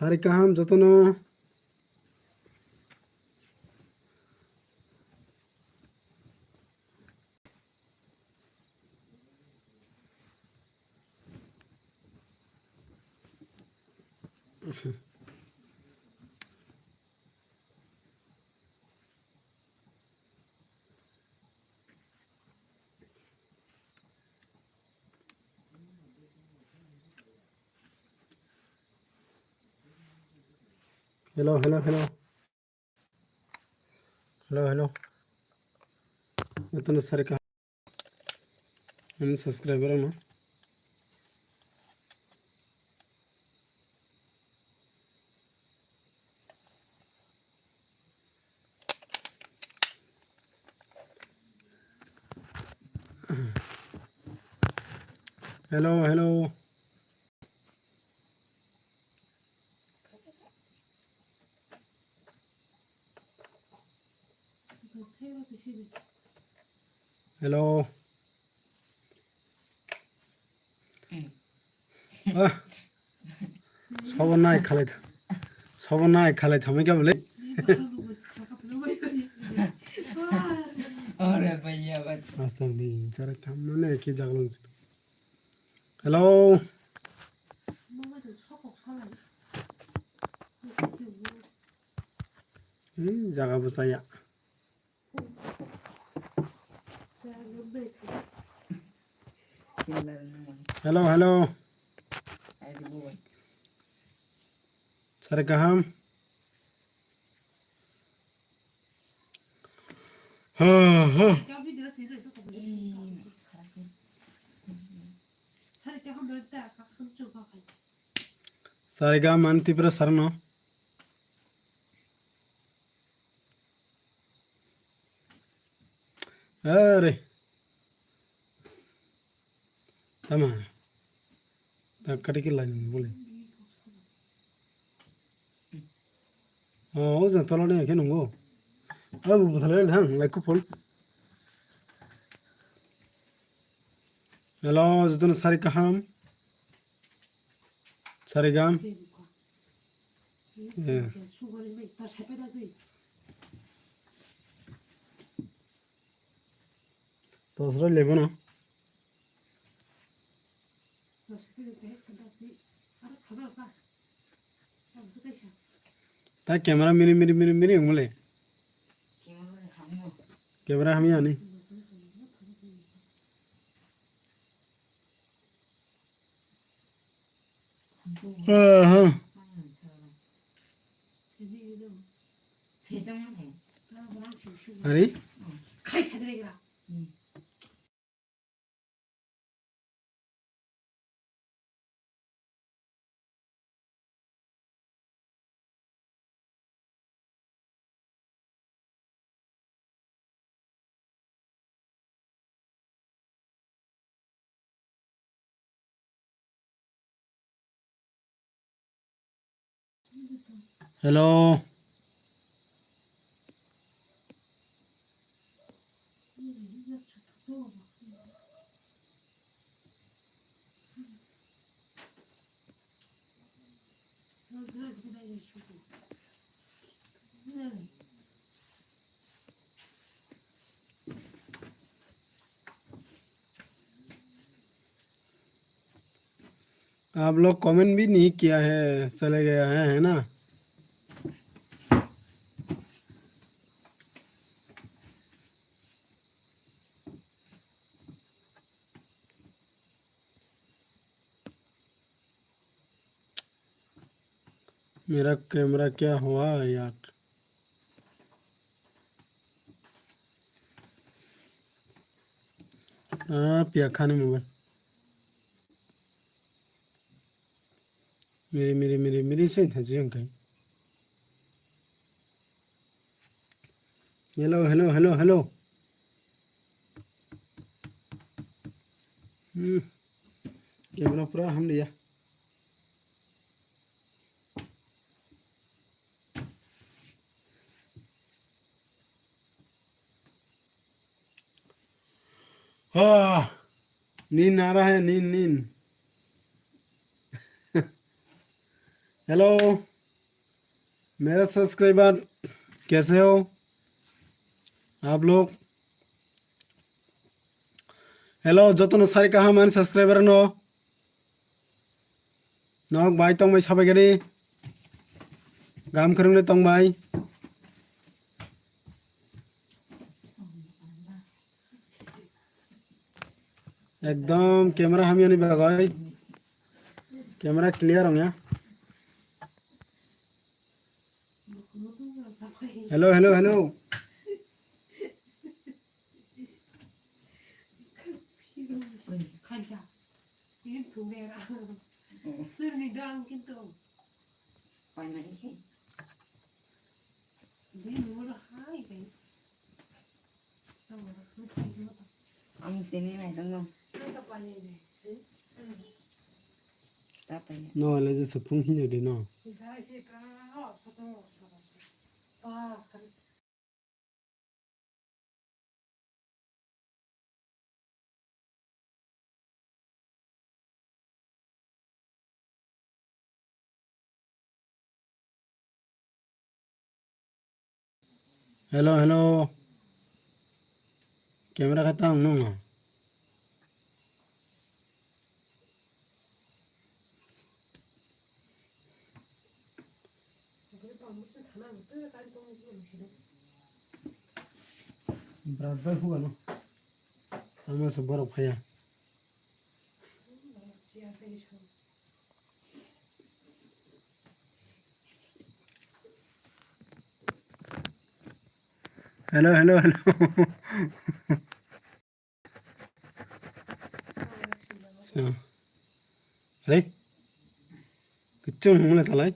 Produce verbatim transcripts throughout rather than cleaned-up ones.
Sari kaham jotono. Hello, hello, hello. Hello, hello. Jotono sari kaham. Ani subscriber no. Hello, hello. Hello. Ah. Sobo nai khalai tha-, sobo nai khalai thamai ka bole. Ore bhaiya, bhai. Asta bhi, jara kam mane ki jaglong. Hello. Eh, jaga bwchaya. Hello, hello. Sari kaham. Ha, ha. Sari kaham man Tripura sarno. Are. Tama. Tak kati ke lain boleh. Oh, o jang tolani khe nungo. Abo buthalai thang, like ko phone. Hello, jotono sari kaham. Sari gam. Yeah. Tosro lebo no. Ta camera miri miri miri miri mule. Camera hami ani. Aha. Ari? Hello. आप लोग कमेंट भी नहीं किया है, चले गया है, है ना? मेरा कैमरा क्या हुआ यार? Ah, piya khani mobile. Miri, miri, miri, miri, sen haji ang kai. Hello, hello, hello, hello. Hmm. Camera pura ham liya. Ah, नींद आ रहा है, नींद, नींद। Hello. मेरा सब्सक्राइबर कैसे हो आप लोग? Hello, jotono sari kaham ani subscriber no. Nok bai tong bai sabai gari. Gam khring le tong bai. Ekdom camera hamya ni bagwi. Camera clear ong ya. Hello, hello, hello. Ang chini nai tong no. Ta pa ya. No, le je supung hinyo de no. Hello, hello. Camera khatang nung. Brat bai huwa no. Tamo se borok phaya. Hello, hello, hello. So, re? Kuchung hung le talai.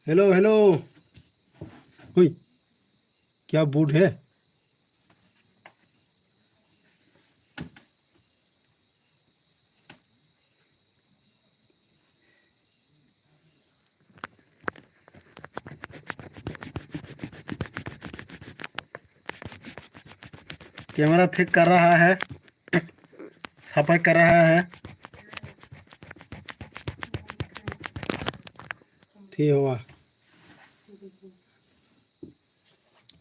Hello, hello. हुई, क्या बूढ़ है? कैमरा ठीक कर रहा है, सफाई कर रहा है। ठीक हुआ।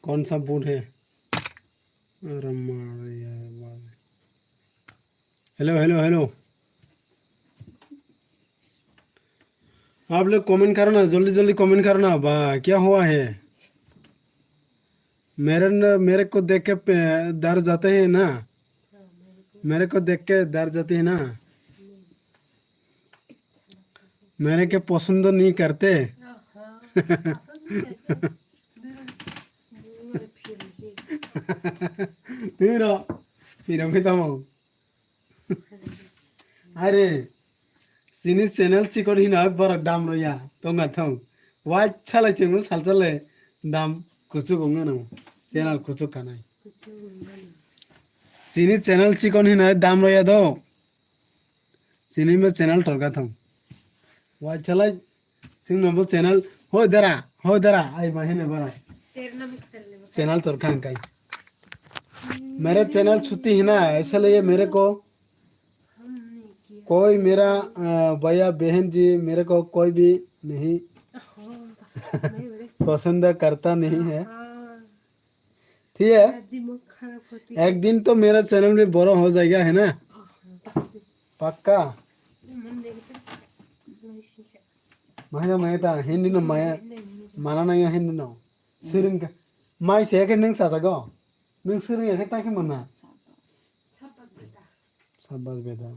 कौन सा बूढ़ है? अरे मारे यार, बाप रे। Hello, hello, hello. आप लोग कमेंट करो ना, जल्दी जल्दी कमेंट करो ना बा, क्या हुआ है? मेरे न, मेरे को देख के पे-, डर जाते हैं ना, मेरे को देख के डर जाते हैं ना। मेरे के पसंद नहीं करते। Tiro, tiro khe tamo. Are, chini channel chikon hino borok dam roya, tonga thong. Wai chalai chengno salsale dam kuchuk ongno. Channel kuchuk kanai. Chini channel chikon hino dam roya do. Chini mo channel torka thong. Wai chalai sing no bo channel. Hoi dara, hoi dara, ai ma hene bara. Channel torka angkai. मेरा चैनल छुट्टी है ना, इसलिए मेरे को कोई मेरा, अ, भैया बहन जी मेरे को कोई भी नहीं पसंद करता नहीं है। ठीक है, एक दिन तो मेरा चैनल भी बड़ा हो जाएगा, है ना? पक्का। Maya, maya ta, hindi no maya. Mana na ya hindi no. Siring ka. Mai se ke neng sa ta go. Neng siring ya ke ta ke mana. Sabas beta.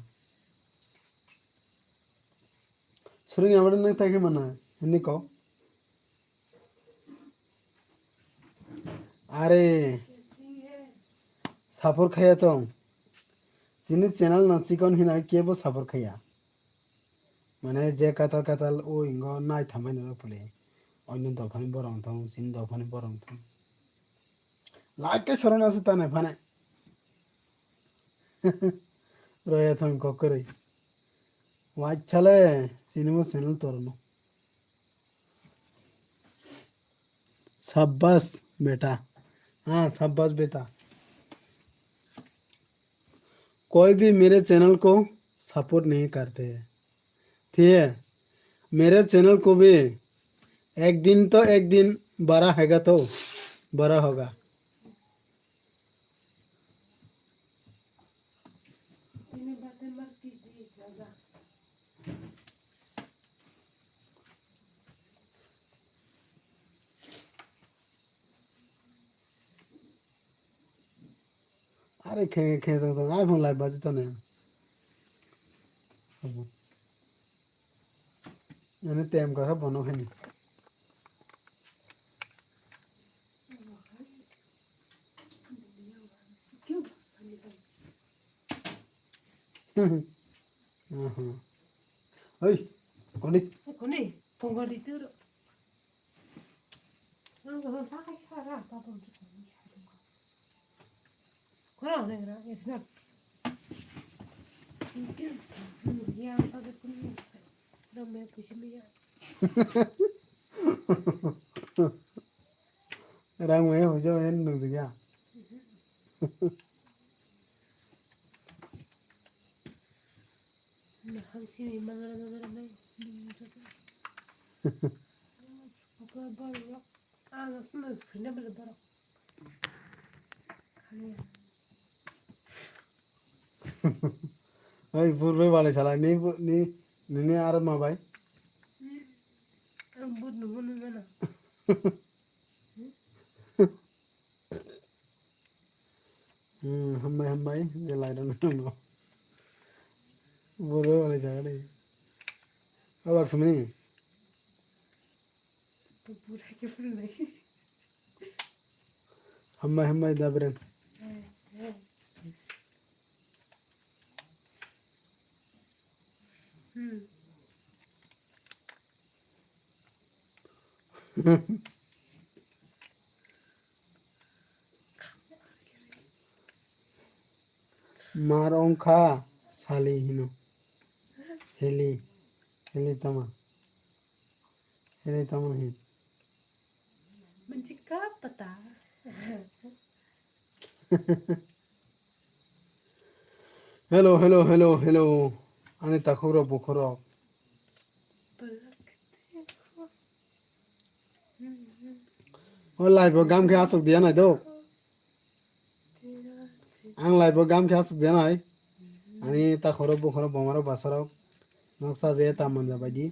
Siring ya bada neng ta ke mana. Hindi ko. Are, sapor khaya tong. Chini channel no chikon hinai kebo sapor khaya. Mane je katal katal o ingo nai thamai no pule. Onyo dophani borong thong, chini dophani borong thong. Like ke sorona se tanai phane. Roya thang kokore. Wachale, sinimo channel torno. Shabash beta. हाँ, शाबाश बेटा। कोई भी मेरे चैनल को सपोर्ट नहीं करते हैं, ठीक है? मेरे चैनल को भी एक दिन तो एक दिन बड़ा होगा, तो बड़ा होगा। Are khe khe tong tong, iPhone live baji tone. Ani tem ka bono khani. Aha. Oi, koni. Koni, kongkali tur. Rang maya huja maya nung jigya. Nahang simi mangra mangra nai. Apa baru ang asma kena bela baru. Oi, purbe bale sala ni ni ni ni ar ma bai. Ang but nunggu nunggu na. Hmm, hambai, hambai, je lai rw nang no. Boro wale jaga de. Abak sumini. Hambai, hambai, da bren. Hmm. Mar ongkha sali hino. Heli, heli tama. Heli tama hin. Manchi ka pata. Hello, hello, hello, hello. Ani takhuk rok, bukhuk rok. O live o gam khe aswk diya nai do. Ang live o gam khe aswk diya nai. Ani takhuk rok, bukhuk rok, boma rok, basa rok. Noksa je ta manja bai di.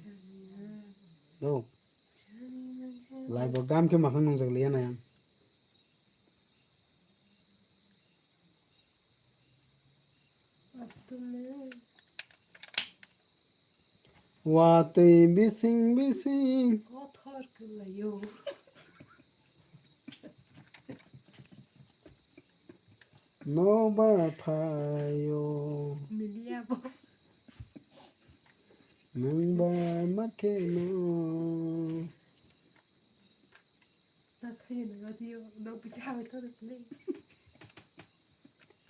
Do. Live o gam khe makhang nungjak liya nai ang. Watwi bising bising. Kothor kwlaio. Nobar phaio. Milia bo. Nwng bai ma khe no.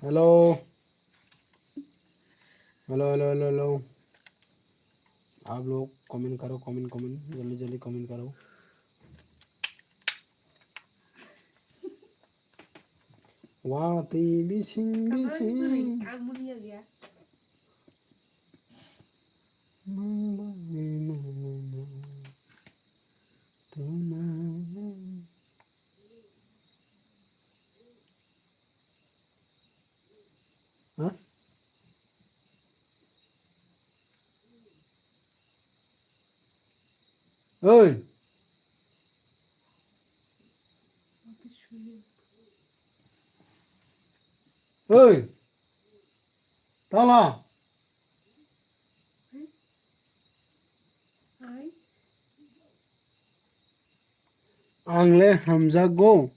Hello. Hello, hello, hello, hello. आप लोग कमेंट करो, comment, comment, जल्दी, जल्दी कमेंट करो। Watwi bising bising. Ang muni ya. Ha? Oi. Oi. Tala. Ang le hamjago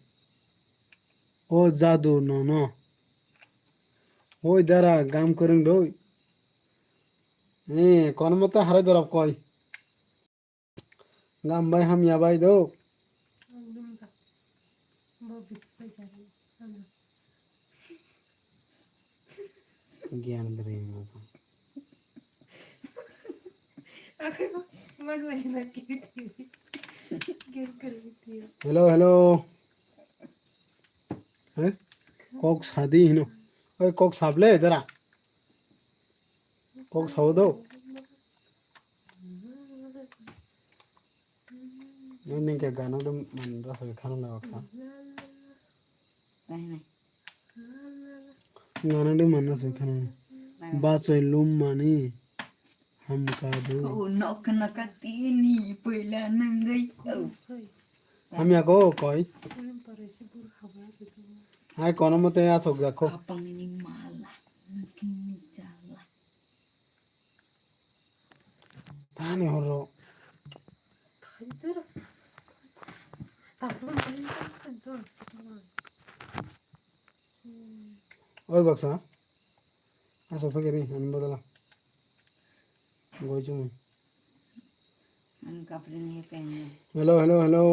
o jadu nono. Oi dara gam kwrwng doi. Eh, kono mata harai dorab koi. Gam bai hamya bai do. Ang dum ka. Bo bisi paisa ri. Ano. Gyan beri masa. Aku mau mau nak gitu. Gyan kerja. Hello, hello. He? Kok sadi hino. Oi, kok sable dara. Kok sabo do. Nini ke gano de man rasa khana la baksa. Nai, nai. Gano de man rasa khana. Nai. Bachoi lum mani. Hamka do. Oh, nok nak tini puila nanggai. Oh. Hamya ko koi. Hai kono mote asok jakho. Kapang ini malah. Mungkin jalan. Tani horo. Oi baksa. Asok phai kiri ani bodala. Goi chumui. Ang kapri ni pengen. Hello, hello, hello.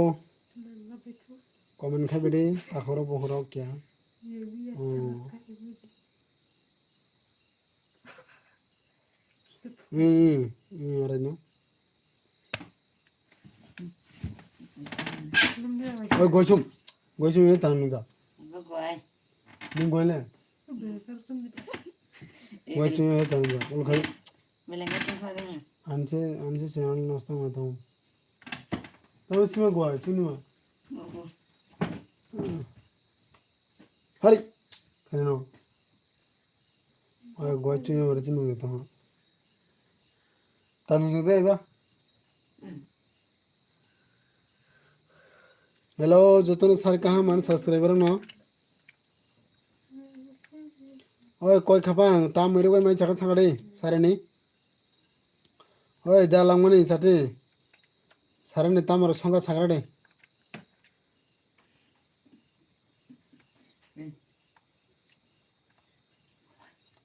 Comment khai bidi, takhoro bokhoro kya. Oh. Hmm, hmm, hmm, ore no. Oi, goichung. Goichung ye tang nungka. Gogoi. Nung goi le. Goichung ye tang nungka. Ul khai. Beleng goichung khai dong. Anse, anse channel nosto ma tong. Tamo sima goi, chunima. Gogo. Hari. Kano. Oi, goi chungi ore chungi to. Tani ngi be ba. Hello, jotono sar kaham ani subscriber no. Oi, koi khapang, tam mero bai mai chakha chakha de, sare ni. Oi, da langmani sati. Sare ni tam ro songkha chakha de.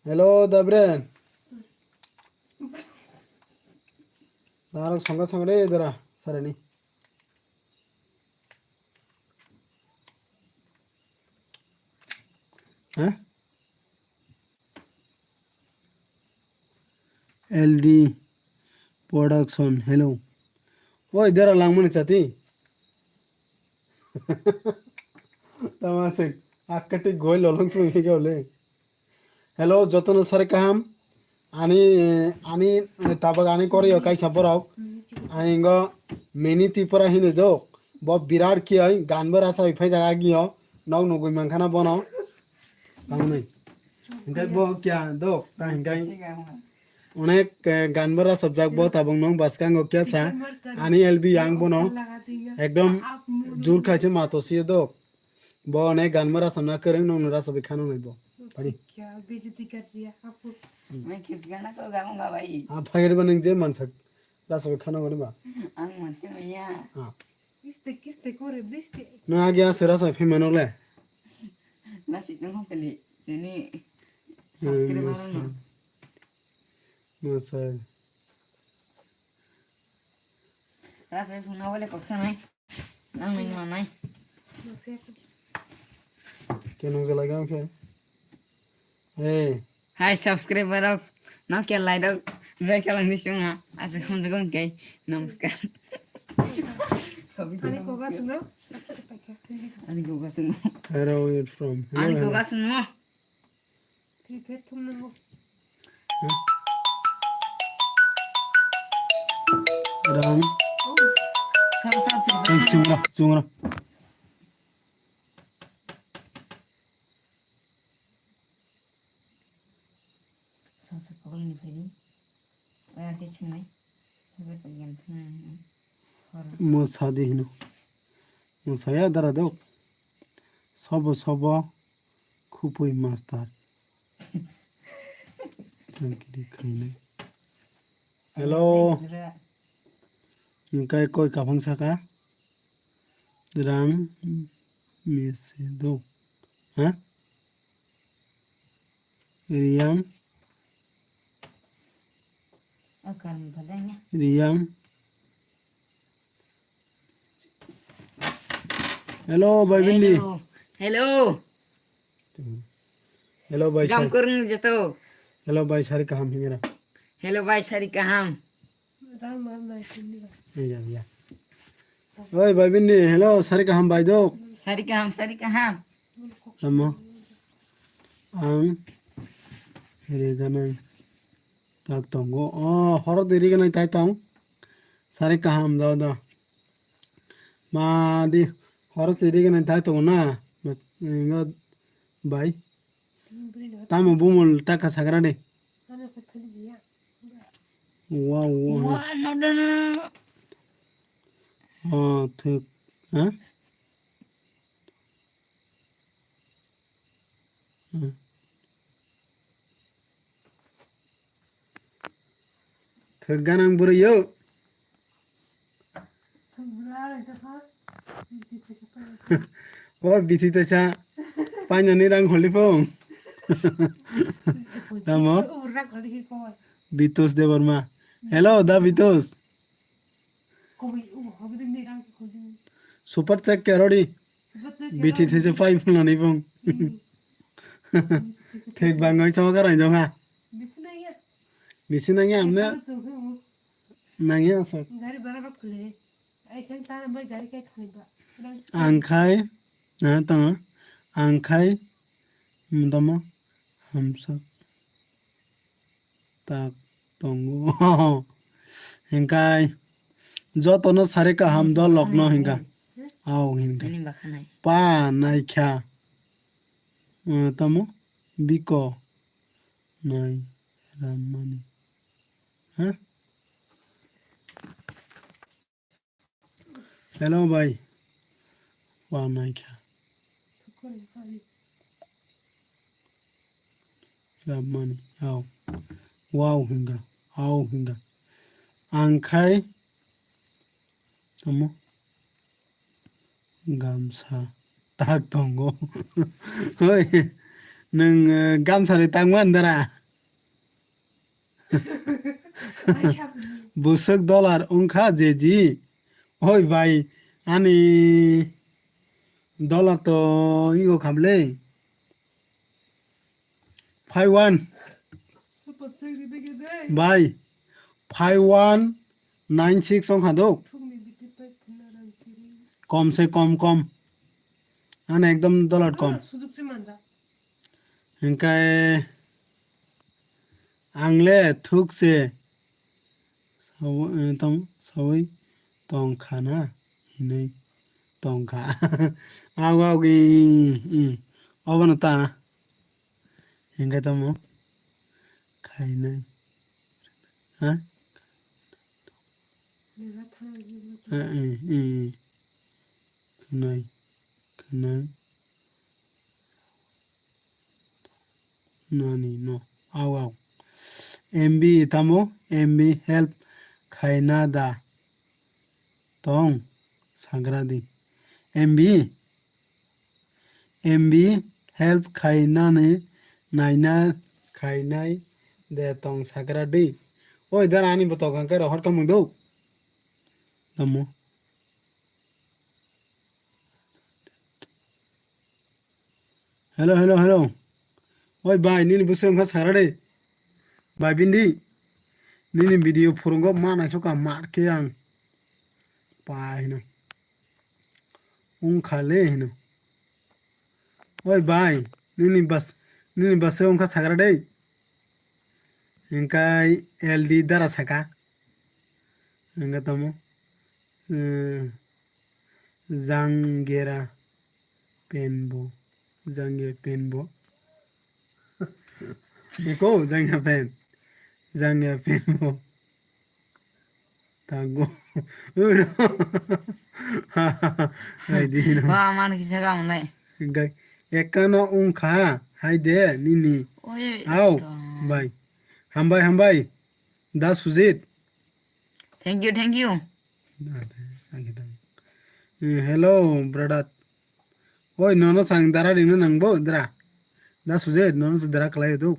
Hello, Dabren. Narok songkha songkha de dara, sarani. Hah? L D Production, hello. Oi, dara langmani chati. Tamasik, akkati goi lolong sung higa ole. Hello, jotono sare kaham. Ani, ani, tabak ani kori yo kaisa borok. Ani ngo mini Tripura hini do. Bo birar kiyoi, gan bo rasa phai jaga giyo. Nok nugui mankha na bono. Tamoni. Hinkhe bo kya do, ta hinkhe onek, eh, gan bo rasapjak bo tabuk nong bwskango kya sa. Ani L B yang bono ekdom jur khaise mato siyo do. Bo onek gan bo rasapna kwrwng nongno rasabi khano nai bo. Pari. Kya bejati kar diya apu. Main kis gana ko gaunga bhai. A phagir ba nang je mansak rasabi khano gani ba. Ang mansi maya. Ah. Biste, kiste kore, biste. Na agi asera sa phimano le. Nasi tong peli, sini subscriber no. Masa. Rasa suna wale koksa nai. Nang min manai. Kenong jala gam khe. Hey. Hai subscriber rok, no kya lai rok, rai kalang ni sunga, asa kham jago khe, namaskar. Ani koga suno. Ani koga suno. Where are you from? Hello, ani hello. Koga suno. Ram. Sa, sa, sa. Hey, chungra, chungra. Songsa pokol ni phai di. Oya khe swngnai. Phaibar paiyan thung. Mo sadi hino. Mo saya dara dok. Sobo sobo khupui master. Thank you, khainai. Hello. Engkai koi kaphang saka? Rang mese do. Ha? Riang. Akan padanya. Riang. Hello, Bhai Bindi. Hello. Hello. Hello, Bhai Gam Sai. Kurung jato. Hello bai, sari kaham hingra. Hello bai, sari kaham. Iya, iya. Oi, bai bini, hello, sari kaham bai dok. Sari kaham, sari kaham. Tamo. Ang. Hiri ganai. Tak tongo. Oh, horo diri ganai tai tong. Sari kaham do do. Ma di, horo siri ganai tai tongo na. Ingo bai. Tamo bumul taka sagra de. Wow, wow. Wa, no, no, no. Oh, thik. Ha? Hmm. Thwk ganang bwrwi yo. O bithi tesa painani rang holi phung. Tamo? Bitos Debbarma. Hello, da Bitos. Super chat ke rodi. Bithi tesa pai phunani phung. Thek bangai chama karai jong ha. Bisi nangya amne. Nangya asok. Gari bara rok khule. Ai thang ta bai gari kai thani ba. Ang khai, na tong, ang khai, mudamo, hamsa, tak, tongo. Hingkai, jotono sari kaham do lokno hingka. Au hingka. Ani bakhanai. Pa naikha. Eh, tamo, biko, nai, ramani. Ha? Hello, bai. Wa naikha. Rabmani. Au. Wow hinga. Au hinga. Ang khai. Tamo. Gamsa. Tak tongo. Hoi. Nwng, eh, gamsa ni tangma andara. Bwswk dollar wngkha jeji? Oi bai, ani dollar to ego khamle. Five one. Bai, five one nine six wngkha do. Kom se kom kom. Ani ekdom dollar kom. Hingkai Ang le thuk se sawi, eh, tong, sawi tong kha na hinwi tong kha. Ago ago i, i, obono ta. Hingke tamo khainai. Ha? Eh, eh, eh, eh. Khwnai, khwnai. Nani no. Au, au. M B tamo, M B help khaina da tong sagra di. M B, M B help khainani naina khainai de tong sagra di. Oi, dara ani botok hangke rohor kamung do. Tamo. Hello, hello, hello. Oi bai, nini bwswk wngkha sara de. Bai bindi. Nini video phurungo ma naisok ka mar khe ang. Pa hino. Wngkha le hino. Oi bai, nini bas, nini bwswk wngkha sagra de. Hingkai L D dara saka. Hingke tamo, eh, Jangera penbo, Jangera penbo. Iko Jangera pen, Jangera penbo. Tago. Uro. Hai di no. Ba, man kisa kamu nai. Hingke ekano wngkha, hai de, nini. Oi, au, bai. Hambai, hambai. Da Sujit. Thank you, thank you. Eh, hello, brother. Oi, nono sang dara rino nangbo, dra. Da Sujit, nono se dara kalai do.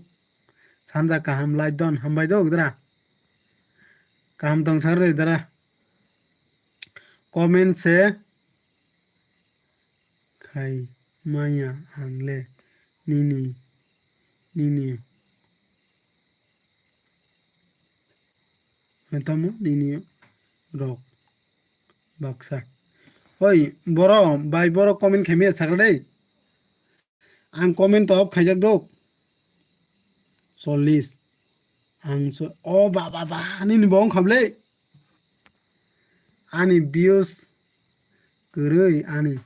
Sanja kaham lai don, hambai do, dra. Kaham tong sar re, dra. Comment se khai maya ang le nini, nini Tamo nini rok baksa. Oi, boro, bai boro comment khaimya sakra dei. Ang comment to off khaijak dok. Chollis. Ang so, o ba, ba, ba, nini bo wngkha bwle. Ani views kwrwi ani.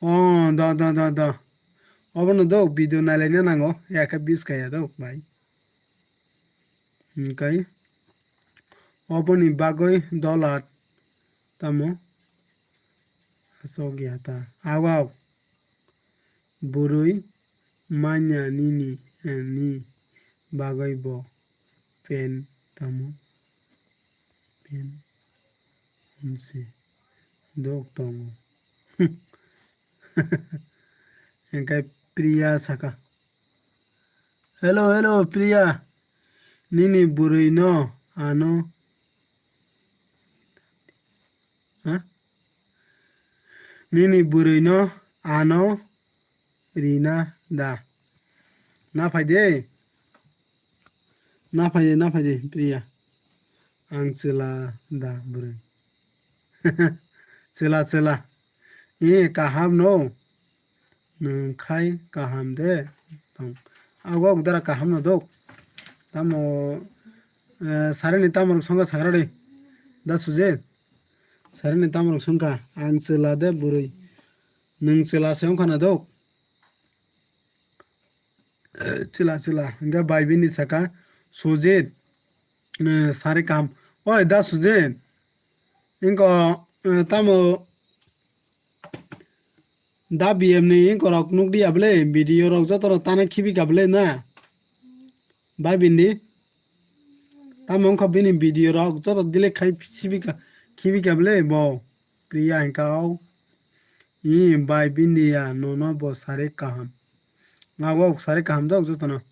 O, do, do, do, do. Obono dok video nailaina nango. Yakhe views kaya dok, bai. Hwnkhe oboni bagwi dola tamo aswk ya ta. Awak bwrwi manya nini, eh, ni bagwi bo pen tamo pen hwnse dok tongo. Hwnkhe Priya saka, "Hello, hello, Priya. Nini bwrwi no ano, ha? Nini bwrwi no ano rina da? Na phai de. Na phai de, na phai de, Priya. Ang chwla da bwrwi." Chwla, chwla. E, kaham no. Nwng khai kaham de tong. Ago dara kaham no dok. Tamo, eh, sarini tamo rok songkha sagra de. Da suje. Sarini tamo rok songkha. Ang chwla de bwrwi. Nwng chwla se wngkha na dok. Chwla, chwla. Hwnkhe bai bini saka, "Sujit, eh, sari kaham." Oi, da Sujit. Inko, eh, tamo da B M ni inko rok nukdi ya bwle, video rok joto rok tana khibi ka bwle na. Bai bindi. Tamo wngkha bini video rok joto delete khai sibi ka, khibi ka bwle bo. Priya hwnkha o. I bai bindi ya nono bo sari kaham. Ago sari kaham dok jotono.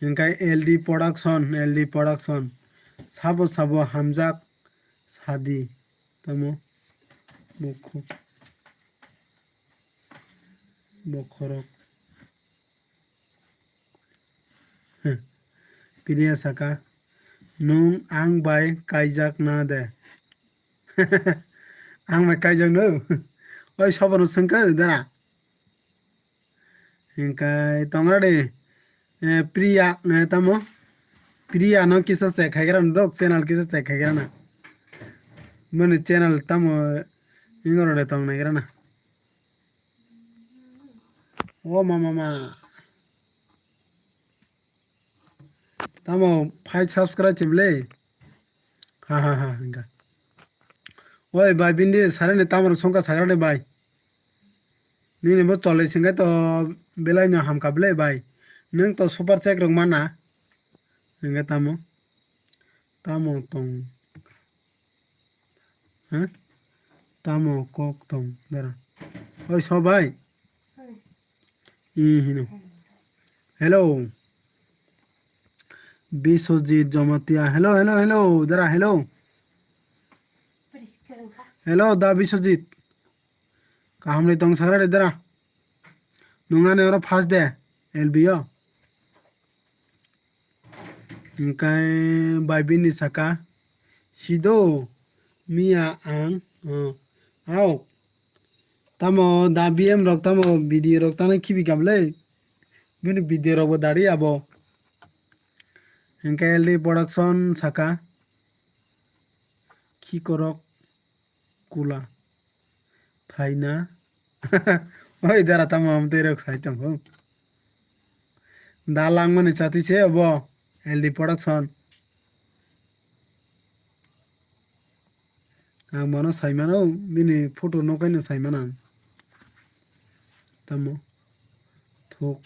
Hwnkhe L D Production, L D Production. Sabo sabo hamjak sadi. Tamo. Bokho. Bokhorok. Priya saka, "Nwng ang bai kaijak na de?" Ang bai kaijak no? Oi, sobono swngkha dara. Hingkai tongra de, eh, Priya, eh, tamo? Priya no kisa check khaigra na dok, channel kisa check khaigra na. Mani channel tamo, ingoro de tong naigra na. O ma, ma, ma. Tamo five subscribe chible. Ha, ha, ha, hingka. Oi, bai, bindi sarani tamo songkha sagrani bai. Nini bo chole singkhe to belai no hamkha ble bai. Nwng to super check rok mana. Hingke tamo. Tamo tong. Ha? Tamo kok tong dara. Oi, sobai. I hino. Hello. Biswajit Jamatia. Hello, hello, hello. Dara, hello. Hello, da Biswajit. Kaham le tong sagra de dara. Nungani oro first de L B o. Hingkai bai bini saka, "Sido, miya ang, oh, au." Tamo da B M rok tamo video rok tano khibi kable. Bini video rok bo dari abo. Hingkai L D Production saka, "Khikorok kula thaina." Oi dara tamo amtwi rok sai tongkho. Da langmani chati se obo L D Production. Ang mano saimano, bini photo nokaino saimano ang. Tamo thok.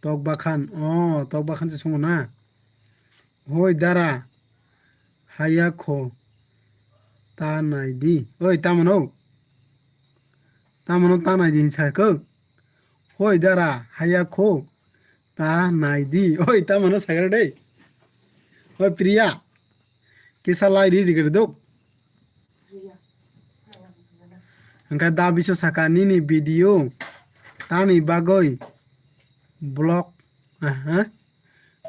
Tok bakhan, oh, tok bakhan se songo na. Hoi dara, haya kho, ta nai di. Oi, tamo no? Tamo no ta nai di hinsa kho. Hoi dara, haya kho, ta nai di. Oi, tamo no sagra dei. Hoi Priya, kisa lai ri ri gre dok. Hingke da biso saka nini video tani bagoi block Aha.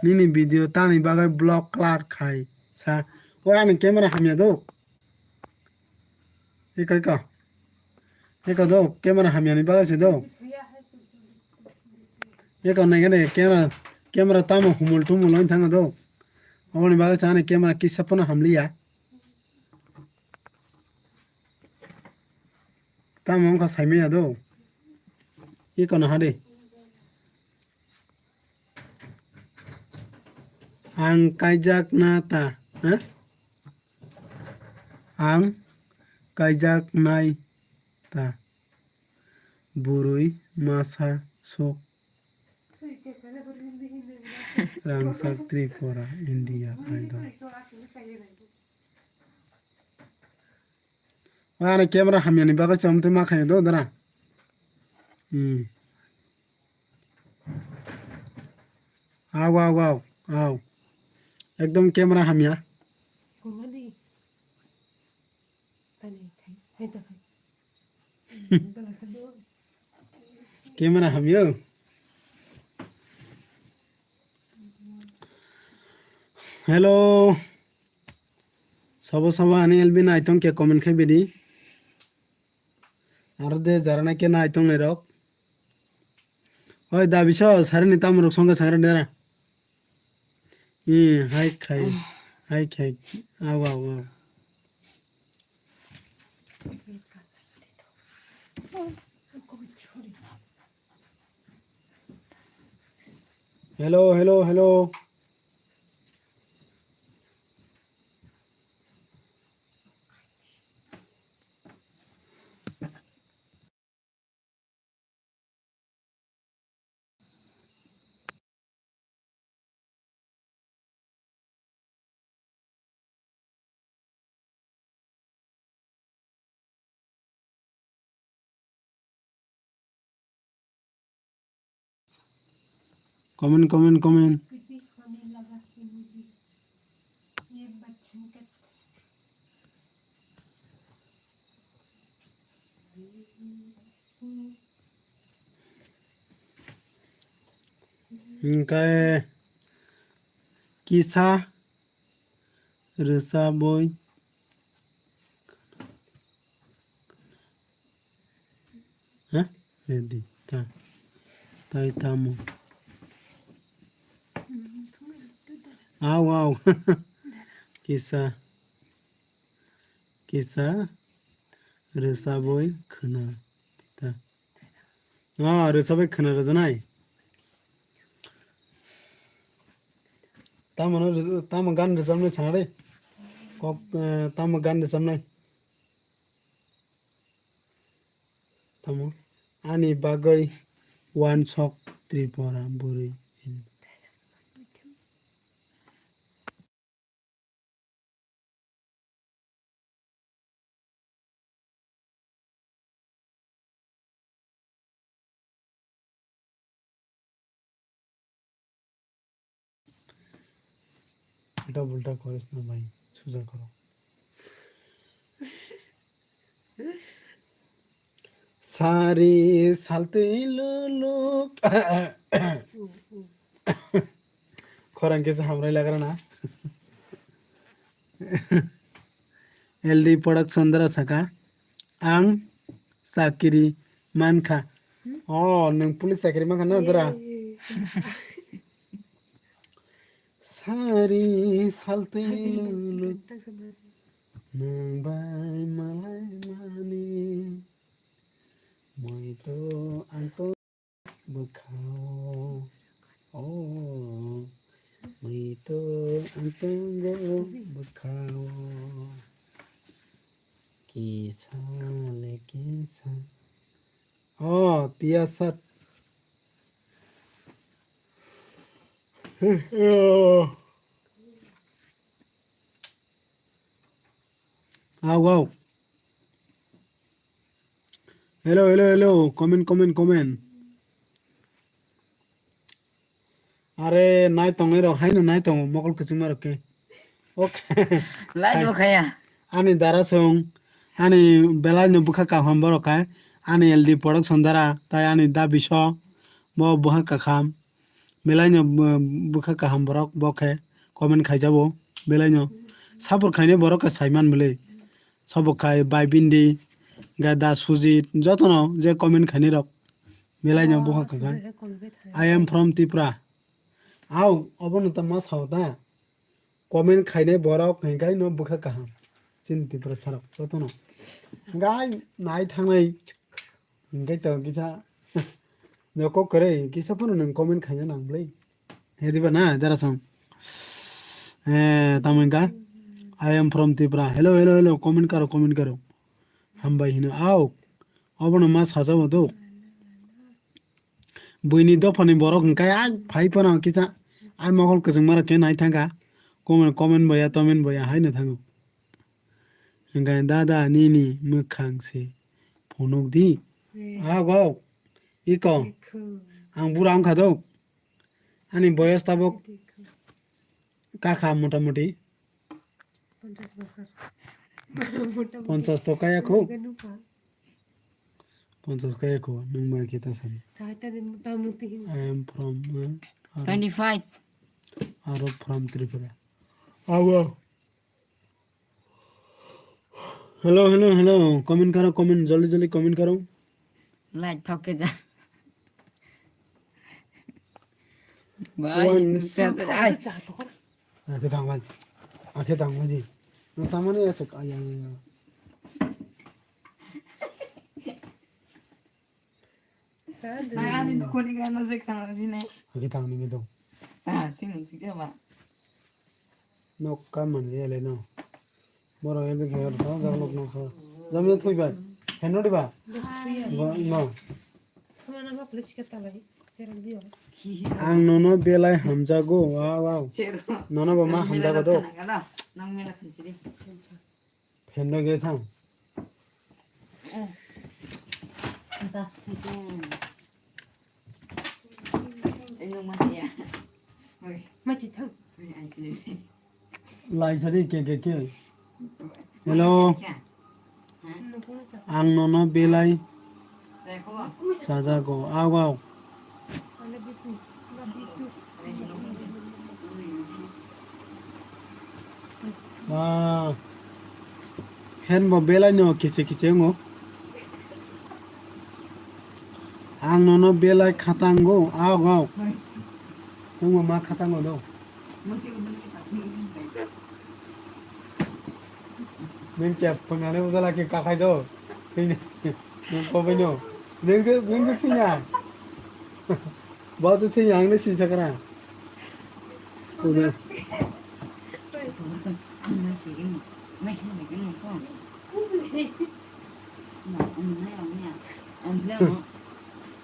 Nini video tani bagwi block klar khai sa. O ani camera hamya do. Eko, eko. Eko do, camera hamya ni bagwi se do. Eko nai gane camera, camera tamo humul tumul oi thanga do. Aboni bagwi sa ani camera kisa pono hamliya. Tamo wngkha saimanya do. Eko no hade. Ang kaijak na ta, ha? Ang kaijak nai ta. Bwrwi masa sok. Rangchak Tripura, India, Idol. Ani camera hamya ni bagwi chomtwi ma khainwi do dara. Hmm. Aw, aw, aw, aw. Ekdom camera hamya. Kumani. Tani khai. Hai to khai. Camera hamya. Hello. Sabo sabo ani L B nai tong khe comment khai bidi. Aro de jara nai khe nai tong nai rok. Oi da biso sari ni tamrok songkhe sangra dera. I hai khai, hai khai. Aw, aw, aw. Hello, hello, hello. Comment, comment, comment. Hingke kisa rwchabwi ha? Ready. Ta. Tai tamo. Aw, aw. Kisa. Kisa. Rwchabwi khwna. Ta. Ah, rwchabwi khwna rwjanai. Tamo no rwj-, tamo gan rwchabnai sana de. Kok, eh, tamo gan rwchabnai. Tamo ani bagwi wansok Tripura bwrwi. Ulta pulta koris na bhai, suja koro. Sari saltwi luluk. Khorang kisa hamrai lagra na. L D Production dara saka, ang chakiri mankha. Oh, nwng police chakiri mankha na dara? Sari saltwi luluk nwng bai malai mani. Moi to ang to bwkhao. Oh, moi to ang tongo bwkhao. Kisa le kisa. Oh, tiya sat. Aw, aw. Hello, hello, hello. Comment, comment, comment. Are, nai tongwi rok, haino nai tongo, mokol kwchwngma rok khe. Okay. Live bo khaya. Ani dara song, ani belai no bwkha kaham borok hai, ani L D Production dara, tai ani da biso, bo bwkha kaham. Belai no, uh, bwkha kaham borok bo khe comment khaijabo. Belai no support khainai borok khe saiman bwlwi. Sabo khai Bai Bindi, ga Da Sujit, jotono je comment khainai rok. Belai no bwkha kaham. I am from Tripura. Au, obono tamo sao ta. Comment khainai borok hinkhe no bwkha kaham. Chini Tripura sarok jotono. Gai nai thangnai hinkhe to kisa no kok kwrwi kisa phano nwng comment khaina nang bwlwi. He diba na dara song. Eh, tamo hinkha? I am from Tripura. Hello, hello, hello. Comment karo, comment karo. Hambai hino. Au. Obono ma sajabo do. Buini dophani borok hwnkhe ang phai phano kisa ai mokol kwchwngma rok khe nai thangkha. Comment, comment boya, tomen boya haino thango. Hwnkhe dada nini mwkhang se phunuk di. Ago, iko. Ang bura wngkha do. Ani boyos tabuk kakha motamuti. Ponchas to kaya kho. Ponchas kaya kho, nwng bai khe ta sani. I am from, uh, Arab, Twenty-five. Arab from Tripura. Awa. Hello, hello, hello. Comment karo, comment, joldi, joldi comment karo. Light thok ke ja. Bhai, nusya to, ai. Akhe tangmani. Akhe tangmani. No tamani asuk, ay, ay, ay. Ani dukoni gana se khana jine. Akhe tangni mi dong. Ah, tin tik ba. Nok kam man je le no. Borok ele khe aro tamo jak nok nokha. Jamiya thwi bai. Heno diba? Bo, no. Ang nono belai hamjago. Wow, wow. Nono bo ma hamjago do. Hendo ge thang. Laisari ke ke ke. Hello. Ang nono belai sajago. Aw, aw. Ah. Hen bo belai no kiche kiche wngo. Ang nono belai khatango, aw, aw. Chwngbo ma khatango do. Nwng kep phwngnani ujala khe kakhai do. Thwini. Nwng kobai no. Nwng se, nwng se thwina. Bo se thwina, ang no sisa kana. Kuda.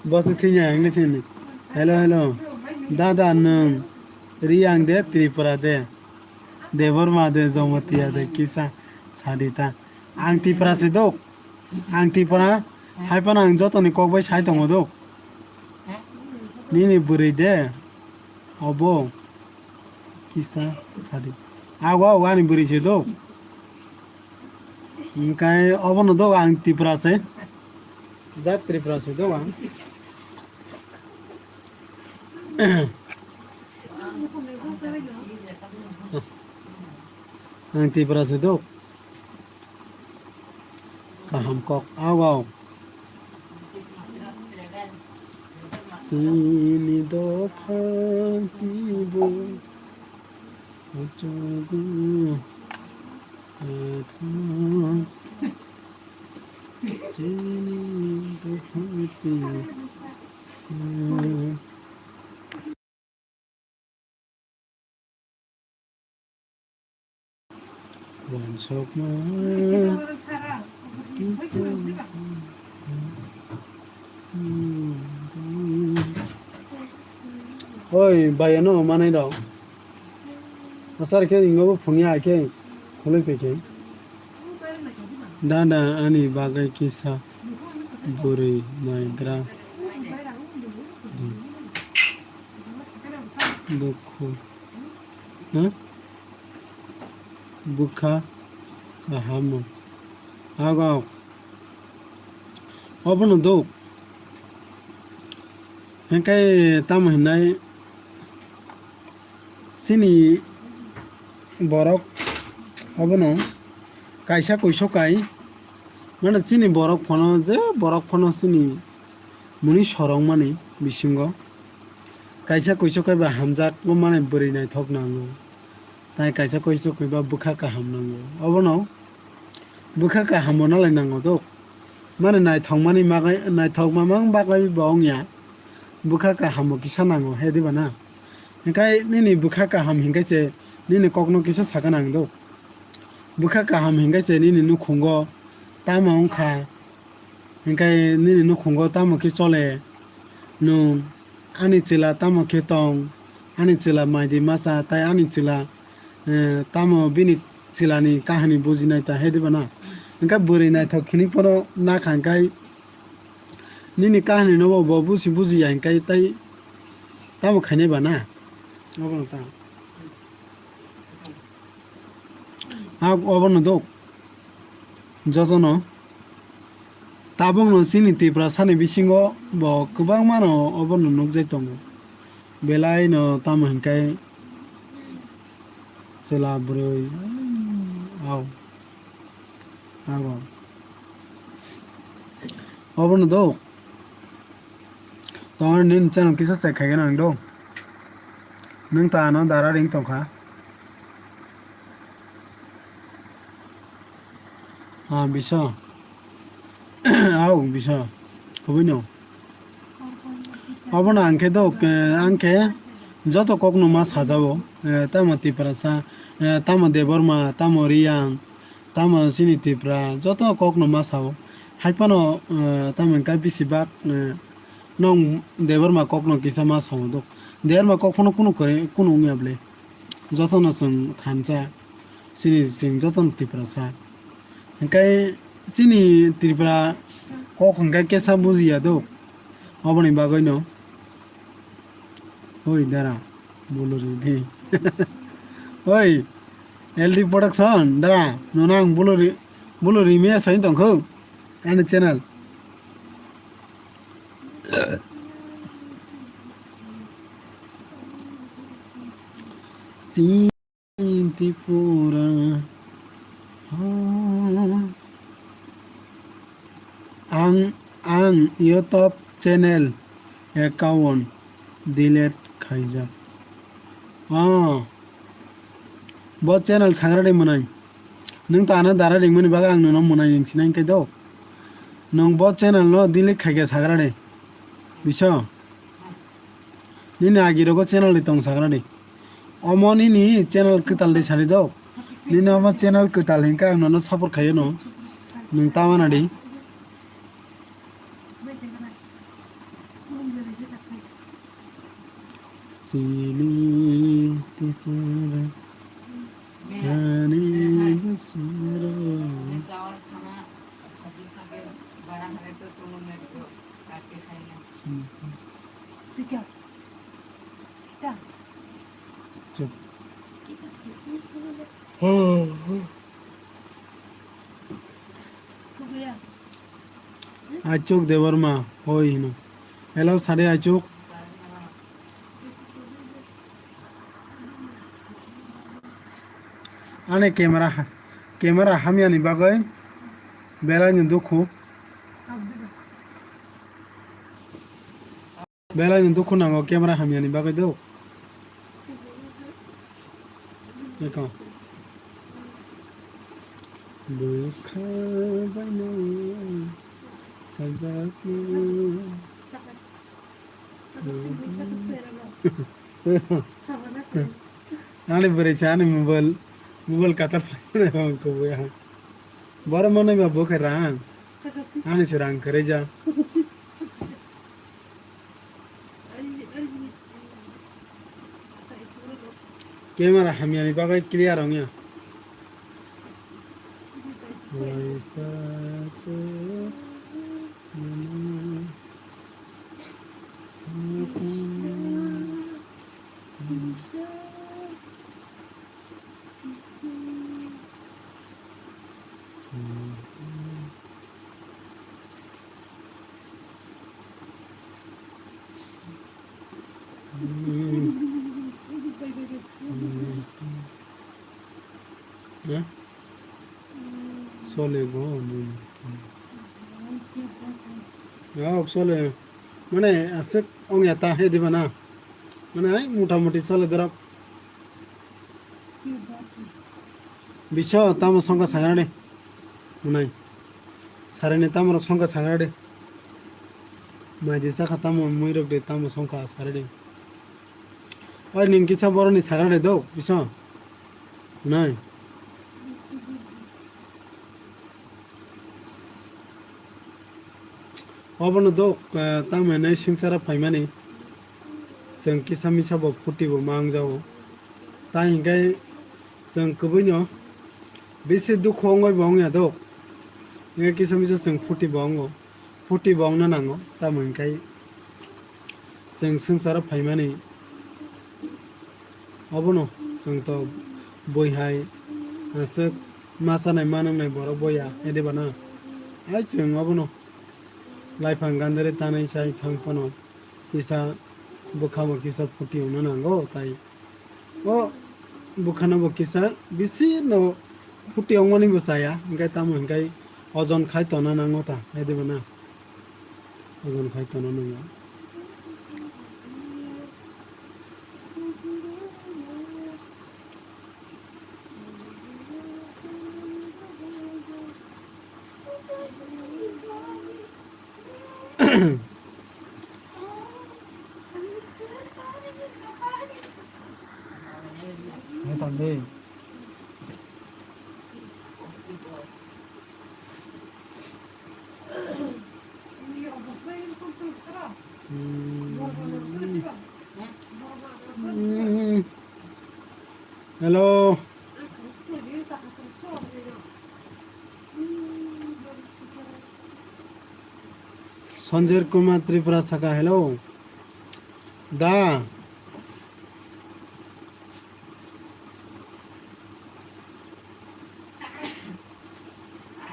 Bo se thwina, ang no thwini. Hello, hello. Dada, nwng Riyang de, Tripura de, Debbarma de, Jamatia de, kisa sadi ta. Ang Tripura se dok. Ang Tripura, hai phano ang jotoni kok bai sai tongo dok. Nini bwrwi de, obo kisa sadi. Ago, ago ani bwrwi se dok. Hingkai obono dok ang Tripura se. Jat Tripura se dok ang. Ang Tripura se dok. Kaham kok, aw, aw. Chini dopha tibo uchugo athang. Chini dopha tibo. Wansokma kisa. Oi, bai, ano manai rok. Asar khe ingo bo phungya khe khuloi phi khe. Dada ani bagwi kisa bwrwi naidra. Dukhu. Ha? Bwkha kaham. Ago. Obono duk. Hingkai tamo hinai Chini borok obono kaisa kuisok kai, mane chini borok phano je borok phano chini muni sorong mani bisingo kaisa kuisok kai ba hamjak mane bwrwi naithok nango, tai kaisa kuisok kai ba bwkha kaham nango. Obono bwkha kaham bo nalai nango dok, mane naithok mani magai naithok mamang bagwi bo wngya, bwkha kaham bo kisa nango he diba na? Hinkhe nini bwkha kaham hinkhe se nini kokno kisa sakha nang do. Bwkha kaham hinkhe se nini nukhungo tamo wngkha, hinkhe nini nukhungo tamo khe chole, nwng ani chwla tamo khe tong, ani chwla maidi masa, tai ani chwla, eh, tamo bini chwlani kahini bujinai ta he diba na? Hinkhe bwrwi naithok khini phano nakha hinkhe nini kahini no bo, bo busi bujiya hinkhe tai tamo khainai ba na? Obono ta. Ha, obono dok. Jotono. Tabukno chini Tiprasani bisingo bo kwbangmano obono nukjai tongo. Belaino tamo hinkhe chwla bwrwi, au, abo. Obono dok. Tongmani nini channel kisa check khaigeno ang do. Nwng ta ano dara ring tongkha. Ah, bisa. Au, bisa. Kubui no. Obono ang khe do, eh, ang khe joto kokno ma sajao. Eh, tamo Tiprasa, eh, tamo Debbarma, tamo Riyang, tamo chini Tipra, joto kokno ma sao. Hai phano, eh, tamo hwnkhe bisi bak, eh, nong Debbarma kokno kisa ma sao do. Debbarma kok phano kunu kwrwi, kunu wngya bwle. Jotono chwng thansa, chini chwng jotono Tiprasa. Hinkhe chini Tripura kok hinkhe kesa bujiya do, oboni bagwino. Oi dara, bolori di. Oi, L D Production, dara, nono ang bolori, bolori miya sai tongkho, ani channel. Chini Tripura. Ang, ang YouTube channel account delete khaijak. Oh. Bo channel sagra de mwnai. Nwng ta ano dara ringmani bagwi ang nono mwnai ring sinai khe do. Nwng bo channel no delete khaikhe sagra de. Bisa? Nini agirogo channel de tong sagra de. Omo nini channel kwtal de sari do. Nini omo channel kwtal hinkhe ang nono support khaio no. Nwng ta wana de. Chini Tripura, ani bwsaro. Chup. Achuk Debbarma, hoi hino. Hello, sade Achuk. Ani camera ha-, camera hamyani bagwi belai no dukhu. Belai no dukhu nango camera hamyani bagwi do. Eko. Bwkha baino chajakno. Ani bwrwi sa ani mobile, mobile katar phai kubui ha. Boro manwi ba bo khe rang. Ani se rang kwrwi ja. Camera hamyani bagwi clear wngya. Waisa se. Chole go, ni. Ya, ok, chole. Mane, aswk ongya ta, he diba na? Mane, ai, mota moti chole dorok. Biso, tamo songkha sagra de. Unai. Sareni tamo rok songkha sagra de. Mai di chakha tamo, mui rok de tamo songkha sagra de. Oi, ning kisa boroni sagra de dok, biso. Nai. Obono dok, eh, tamo hinwi swngcharo phaimani. Chwng kisa misa bo phuti bo ma wngjago. Tai hinkhai chwng kwbwino bisi dukhu wngwi bo wngya dok. Hinkhai kisa misa chwng phuti bo wngo. Phuti bo wngna nango, tamo hinkhai chwng swngcharo phaimani obono chwng to bui hai aswk ma chanai ma nwngnai borok boya, ediba na? Hai chwng obono laiphang gandari tanwi chai thang phano kisa bwkha bo kisa phuti wngna nango, tai o bwkhano bo kisa bisi no phuti wngmani bo chaya, hinkhai tamo hinkhai ojon khai tona nango ta, ediba na? Ojon khai tona nango. Hello. Sanjay Kumar Tripura saka, hello. Da.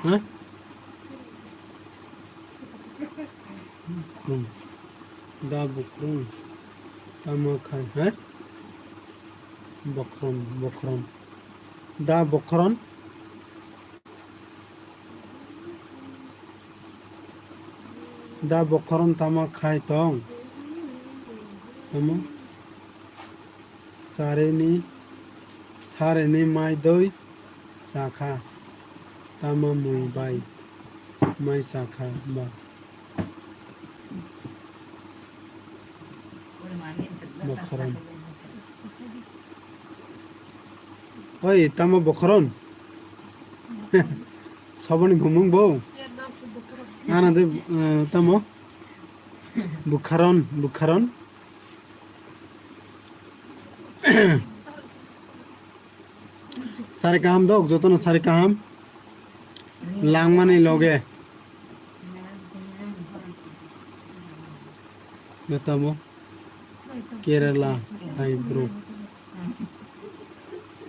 Ha? Bukhrum. Da bukhrum. Tamo khai, ha? Bukhrum, bukhrum. Da bukhrum. Da bokhorok tamo khai tong? Tamo? Sarini, sarini mai doi chakha. Tamo mui bai mai chakha ba? Bokhorok. Oi, tamo bokhorok? Saboni bumung bo? Ana de, eh, tamo? Bukharon, bukharon. Sari kaham dok, jotono sari kaham. Langmani loge. Betamo. Kerala, hai bro.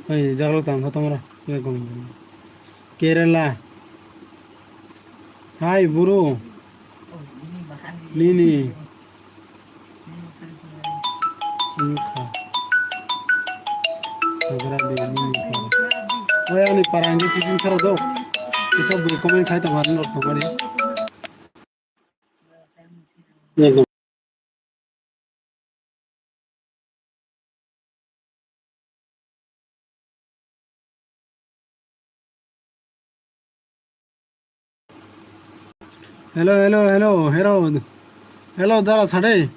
Hai, jagalo tang kha tongmara. Kerala. Hai, bro. Nini. Wngkha. Sagra de nini para. Oi, ani para ang chiching khara do. Kisa bui comment khai tong, harni rok tong kari. Hello, hello, hello, hello. Hello, dara sade.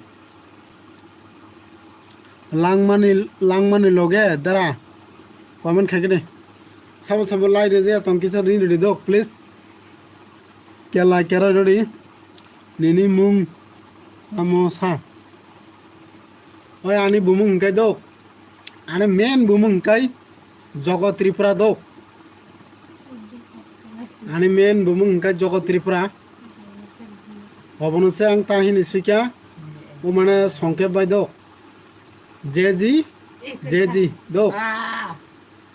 Langmani, langmani loge, dara. Comment khai kene. Sabo sabo like rwjak tong kisa ring rwdi dok, please. Kela kera rwdi. Nini mung amo sa. Oi ani bumung hingkai dok. Ani main bumung hingkai Jogo Tripura dok. Ani main bumung hingkai Jogo Tripura. Obono se ang ta hini sikya. O mane songkhe bai dok. Jeji, jeji dok.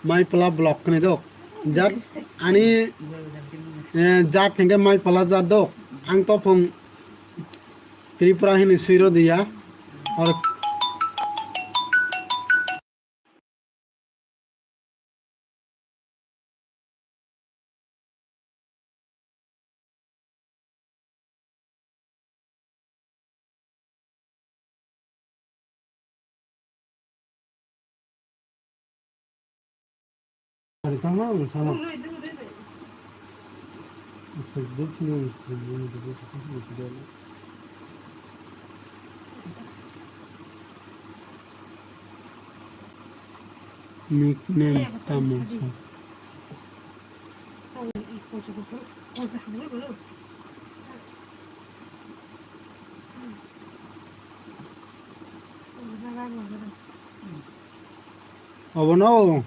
Mai pala block kani dok. Jat ani, eh, jat hingke mai pala jat dok. Ang to phung Tripura hini suiro diya. Or Tamo sama. Nickname tamo sa. Obono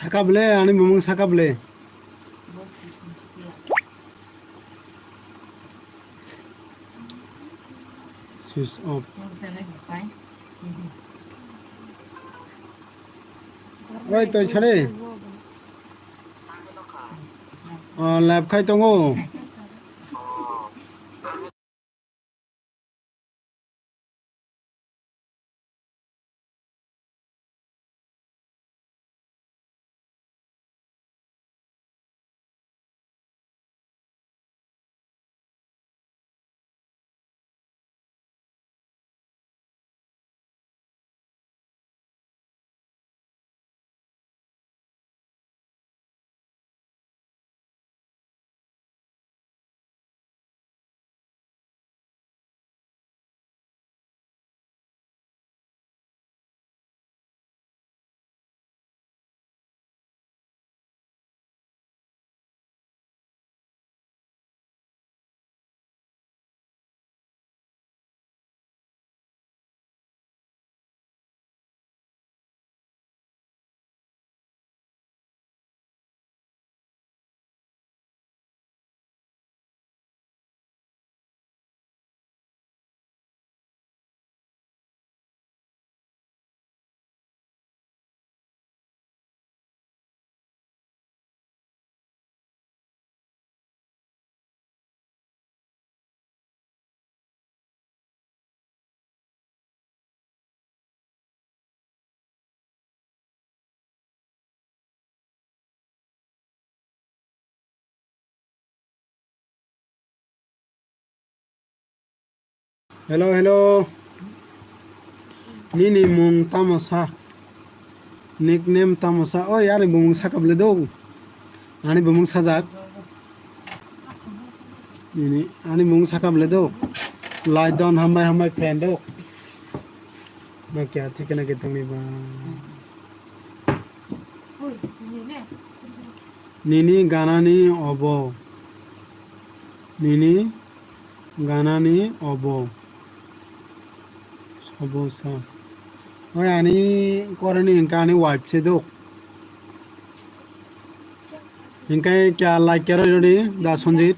saka bwle, ani bumung saka bwle. Switch off. Oi, toi sare. O, live khai tongo. Hello, hello. Nini mung tamo sa? Nickname tamo sa? Oi, ani bumung saka bwle do. Ani bumung sajak. Nini, ani bumung saka bwle do. Lai don, hambai, hambai, friend do. Ma kya thikana ke tongni ba. Nini ganani obo. Nini ganani obo. Sobo sa. Oi ani koroni hingka ani wife se dok. Hingkai kya like kya roi rodi da Sanjit.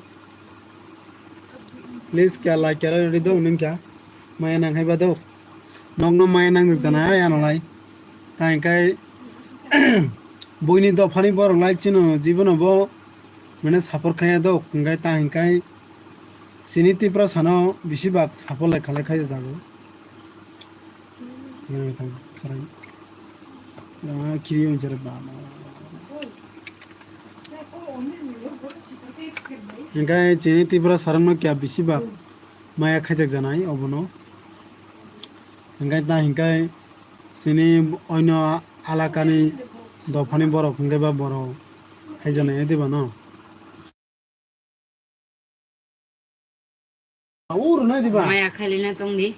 Please kya like kya roi rodi dok ning kya. Maya nang hai ba dok. Nokno maya nang jana ya nolai. Ta hingkai buini dophani borok lai chino jibono bo mane support khaya dok. Hingkai ta hingkai chini Tiprasano bisi bak support lai khalai khaya jago. Yang tang sarai. Ah, kiri on jere ba. Hingkai chini Tiprasarokno kya bisi bak maya khaijak janai obono. Hingkai ta hingkai chini oino alakani dophani borok hingkai ba borok khaijaknai diba no? Ur nai diba? Maya khailina tongdi.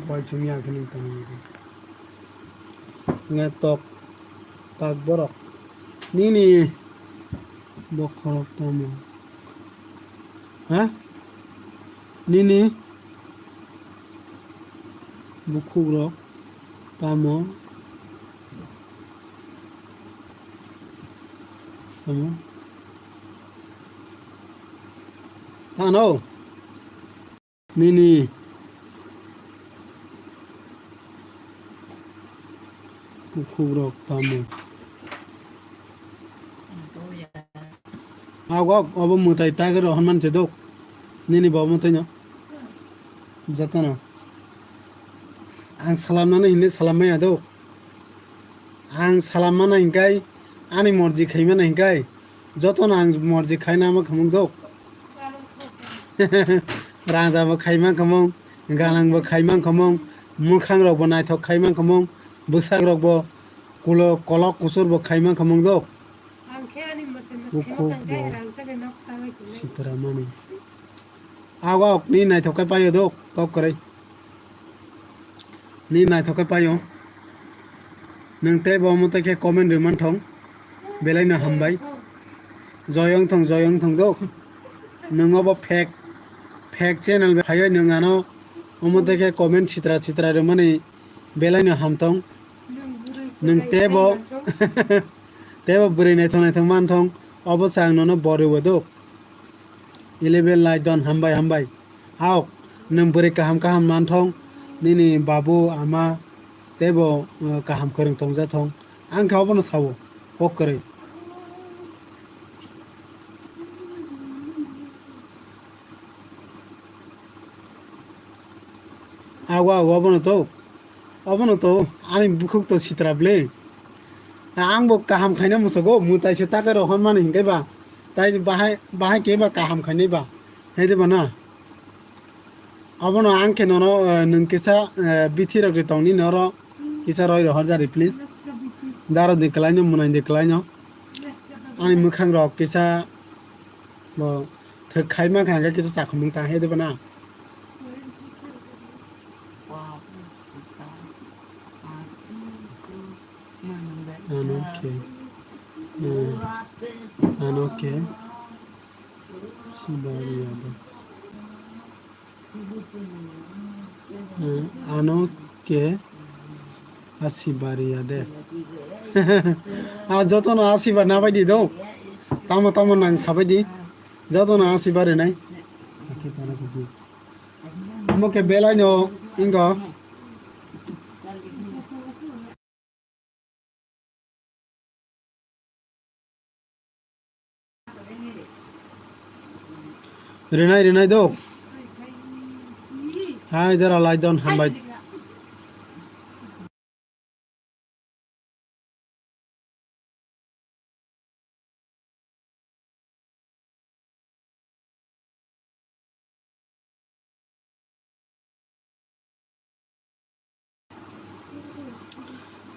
Bai chumya khe nung tongmani. Nge tok tak borok. Nini bokhorok tamo? Ha? Nini bukhukrok tamo? Tamo? Tano? Nini bukhukrok tamo? Agok, obo mwtai tagwi rw hwnmani se dok. Nini bo mwtaino. Jotono. Ang salamnani hinwi salam maya dok. Ang salam mana hingkai Ani morji khaimani hinkai jotono ang morji khaina ma khamung dok. Rangja bo khaima khamung, galang bo khaima khamung, mwkhang rok bo naithok khaima khamung, bwsak rok bo kulo kolok kusur bo khaima khamung dok. Ang khe ani mote mote Ukhuk khe bo rang jaga nok ta bai khe. Sitramani. Awok ni naithok khe paio dok, kok kwrwi. Ni naithok khe paio. Nwng tei bo omo tei khe comment rwman thong. Belai no hambai. Joyong thong, joyong thong dok. Nwng obo fake, fake channel bai phaiwi nwng ano omo tei khe comment sitra sitra rwmani belai no hamthong. Nwng tei bo, tei bo bwrwi naithok naithok manthong. Obo se ang nono boriwo dok. Eleven Laidon, hambai, hambai. Hao, nwng bwrwi kaham kaham manthong, nini babu, ama, teibo, uh, kaham kwrwng tongjathong. Ang khe obono sao, kok kwrwi. Ago, ago, obono to. Obono to ani bukhuk to sitra ble. Ang bo kaham khaina musugo, mwtai se takai rohormani hinkai ba. Tai bahai, bahai khe ba kaham khainai ba. Hai de ba na? Obono ang khe nono, eh, nwng kisa, eh, bithi rok ri tongni noro kisa roi rohor jari, please. Daro de kwlaino, mwnai de kwlaino. Ani mwkhang rok kisa bo thwk khai mankha, hwnkhe kisa chakhumung ta, hai de ba na? Ano khe, eh, ano khe sibari ya de. Eh, ano khe asibari ya de. Ah, jotono asibar na bai di do. Tamo tamo nang sabai di. Jotono asibar nai. Omo khe belai no ingo. Rinai, rinai do. Hai, dara lai don, hambai.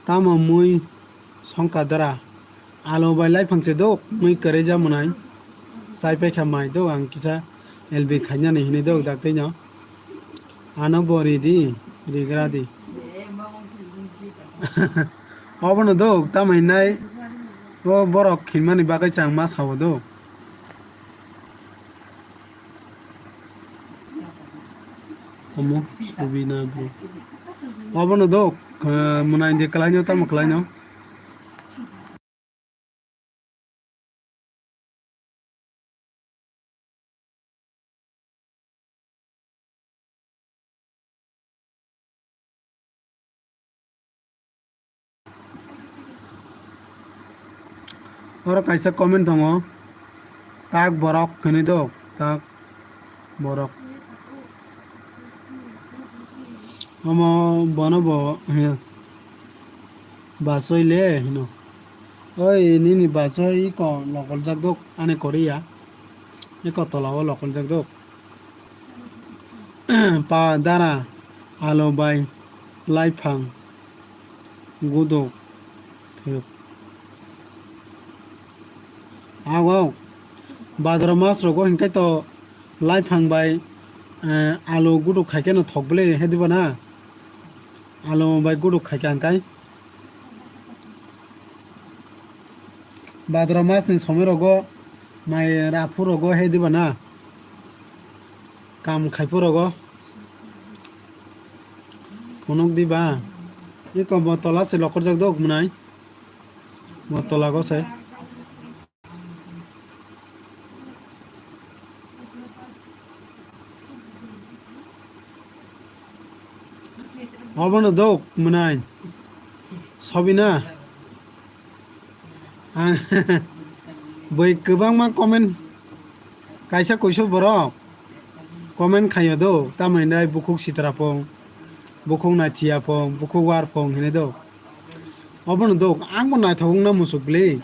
Tamo mui songkha dara? Alo bai laiphang se dok, mui kwrwi ja mwnai. Chai paikha mai dok, ang kisa L B khainani hinwi dok, daktino. Ano bo ri di, rigra di. Obono dok, tamo hinai, bo borok khinmani bagwi chang ma sao dok. Omo subina bro. Obono dok, eh, mwnai de kwlaino, tamo kwlaino. Oro kaisa comment tongo, tak borok hinwi do, tak borok. Omo bono bo, he, bachoi le hino. Oi, nini bachoi iko lokoljak dok, ani koriya. Iko tola o lokoljak dok. Pa dara, alo bai, laiphang, guduk, thwk. Ago, badro mas rogo hinkhai to laiphang bai, eh, alo guduk khai khe no thok bwle, he diba na? Alo bai guduk khai khe ang kai. Badro mas ni somoi rogo mai raphu rogo he diba na? Kam khai phu rogo. Phunuk diba? Iko bo tola se lokorjak dok mwnai. Bo tola go se. Obono dok mwnai. Sobina. Ang bui kwbangma comment kaisa kuisu borok comment khaio do, tamoni nai bukhuk sitra phung, bukhuk naithiya phung, bukhuk war phung hinwi do. Obono dok, ang bo naithok wngna muchuk bwle.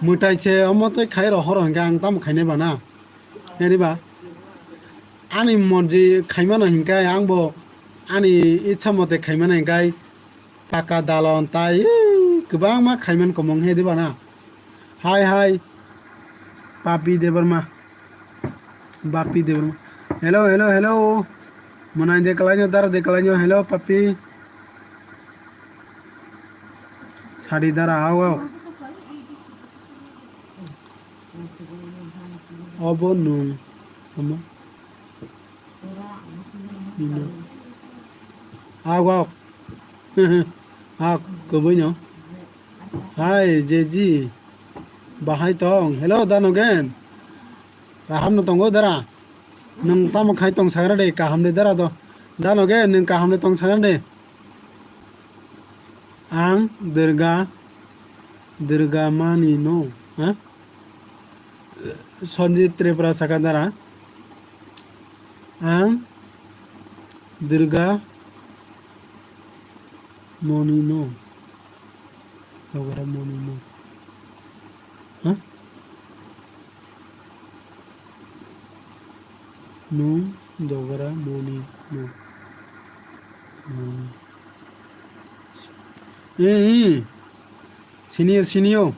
Mwtai se omo tei khai rw horo hinkhe ang tamo khainai ba na? Nini ba? Ani morji khaimano hinkhe ang bo ani itsa mote khaimano hinkhe paka dalon tai, ee, kwbangma khaiman komong he diba na? Hai hai, Papi Debbarma. Bapi Debbarma. Hello, hello, hello. Mwnai de kalaino, dara de kalaino. Hello, Papi. Sadi dara, au, au. Obo nung. Tamo? Ino. Au, au. Au, kwbui no. Hai, Jeji. Bahai tong. Hello, Danogen. Kaham no tongo dara? Nwng tamo khai tong sagra de, kaham de dara do. Danogen, nwng kaham de tong sagra de. Ang Durga, Durga mani no, ha? Sanjit Tripura saka dara. Ang Durga moni no. Dogora moni no. Ha? Nwng dogora moni no. Moni. Eh, eh. Senior, senior.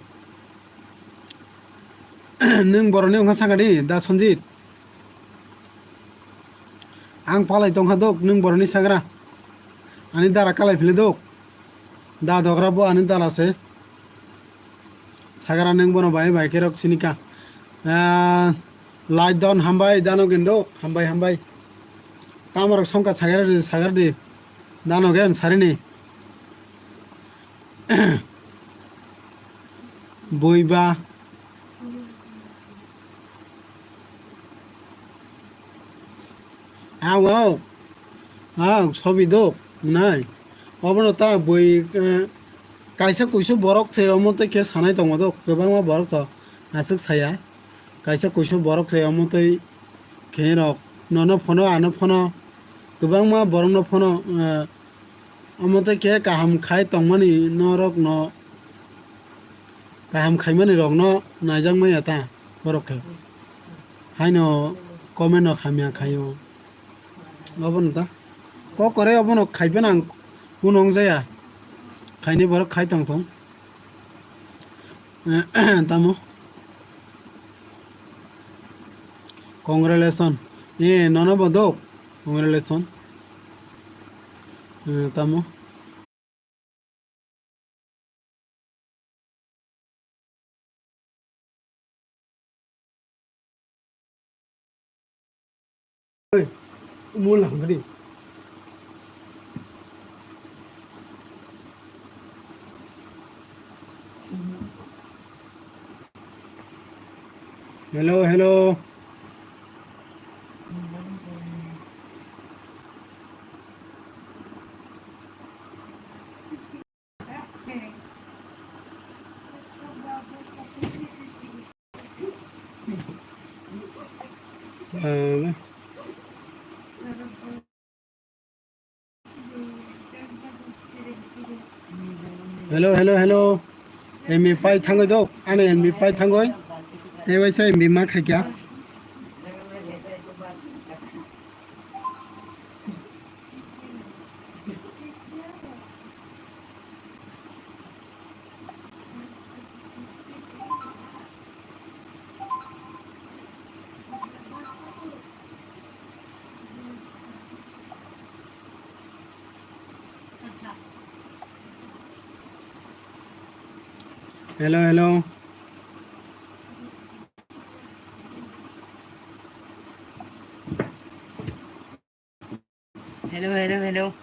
Nwng boroni wngkha saka di, da Sanjit. Ang palai tongkha dok, nwng boroni sagra. Ani dara kalai phile dok. Da dogra bo ani dara se. Sagra nwng bono bai bai khe rok sinika. Ah, Lai don hambai, Dano Gendo, hambai, hambai. Tamo rok songkha sagra di, sagra di. Dano Gen sarini. Buiba. Au, au. Au, sobi dok, nai. Obono ta bui, eh, kaisa kuisu borok se omo tei khe sanai tongo dok, kwbangma borok to aswk saya. Kaisa kuisu borok se omo tei khe rok nono phono, ano phono, kwbangma borokno phono, eh, omo tei khe kaham khai tongmani norokno, kaham khaimani rokno naijak maya ta borok khe. Haino comment no hamya khaio. Obono ta. Kok kore obono khai phano ang kuno wngjaya. Khaini borok khai tong thung. Tamo? Congratulation. Eh, nono bo dok. Congratulation. Eh, tamo? Oi, umul lang gari. Hello, hello. Hello, hello, hello. M B pai thangoi dok. Ano M B pai thangoi. Tei waisa M B ma khaikya. Hello, hello. Hello, hello, hello.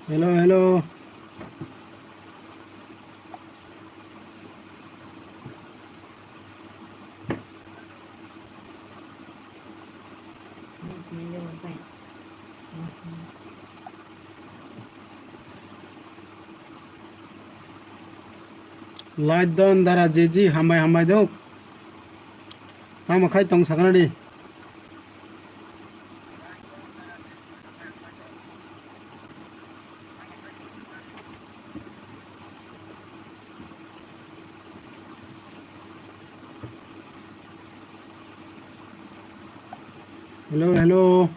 Hello, hello. Light don dara jeji, hambai, hambai dok. Tamo khai tong sakna di. Hello, hello.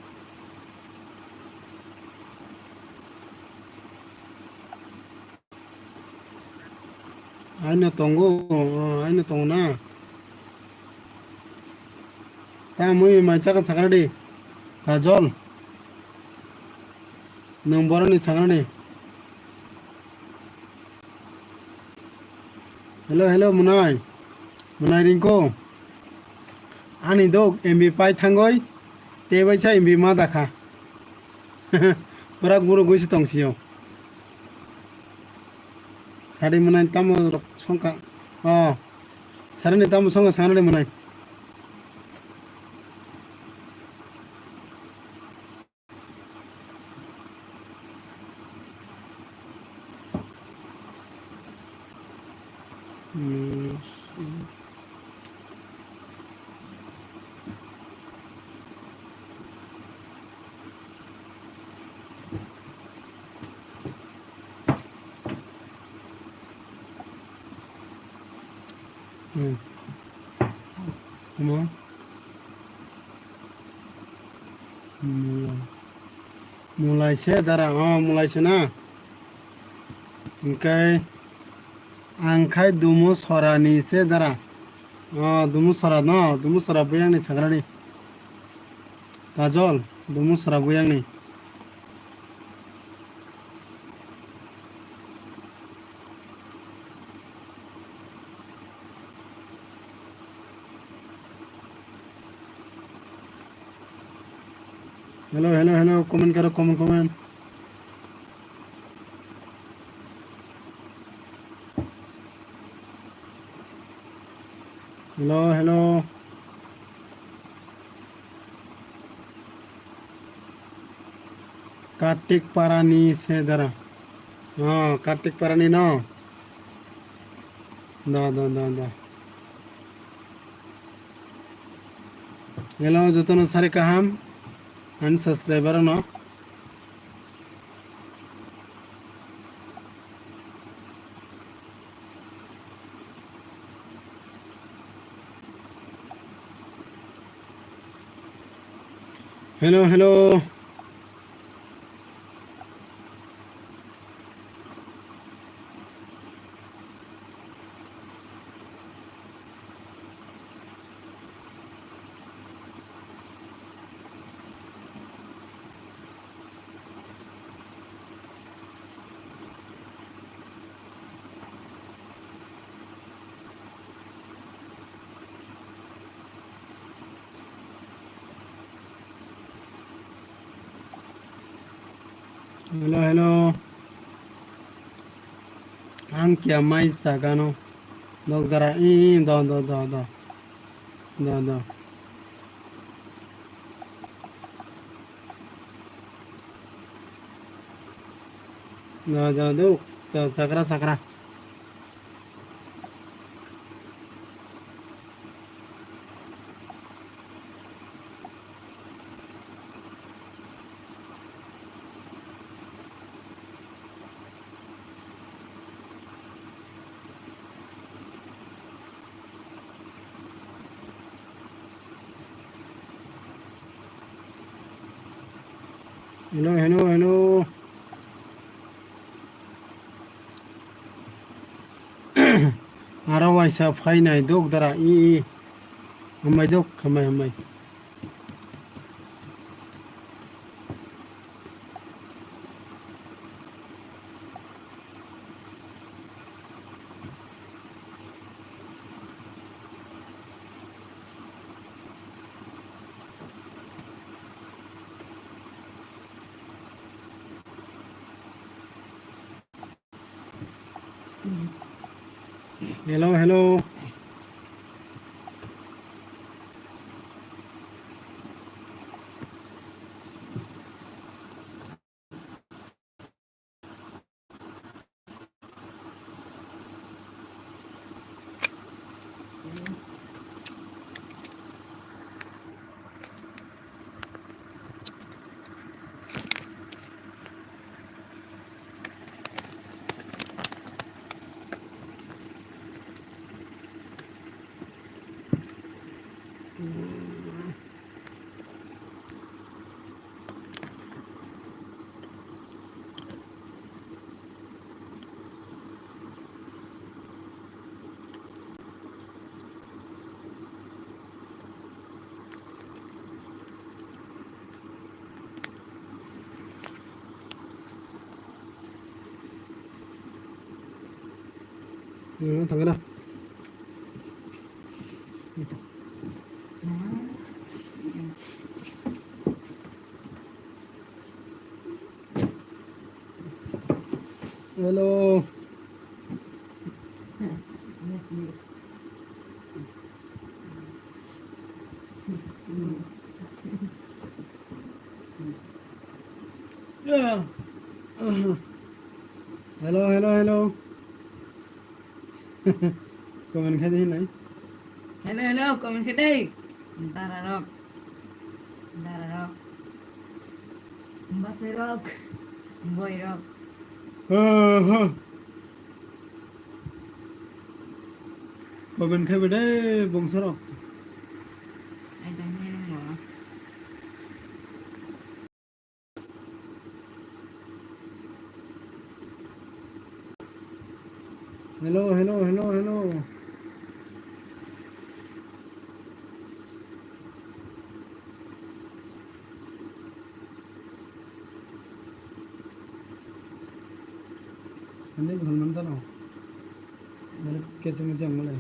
Aino tongo, oh, aino tongo na. Tamui mai chakha sakra di. Kajol. Nwng boroni sakra di. Hello, hello, Munai. Munai Ringko. Ani dok M B pai thangoi. Tebaisa M B ma dakha. Pura guru guisi tongsio. Sari Munai tamo songka. Oh. Sari ni tamo songka sanani Munai. Hmm. Omo? Mulai. Mulai se dara, oh, mulai se na. Hingke ang khai dumu sorani se dara. Oh, dumu sora no, dumu sora buyang ni sagrani. Kajol, dumu sora buyang ni. Hello, hello, hello, comment karo, comment, comment. Hello, hello. Kartik Parani se dara. Oh, Kartik Parani no. Da, da, da, da. Hello, jotono sari kaham. Ani subscriber no. Hello, hello. Hello, hello. Ang kiya mai sagano. Dok dara, i, i, do, do, do, do. Do, do. Do, do, do. Do, sakra, sakra. Hello, hello, hello. Aro waisa phainai dok dara, i, i. Hambai dok, hambai, hambai. Hello, hello. Hmm, tangkana. Hello. Yeah. Hello, hello, hello. Comment khai di hinai. Hello, hello, comment khai di. Dara rok. Dara rok. Bwsai rok. Boi rok. Comment khai di bongsa rok. Ai tang ni mo. Hello, hello, hello, hello. Ani bhal man tano. Mane kese mese ang mane.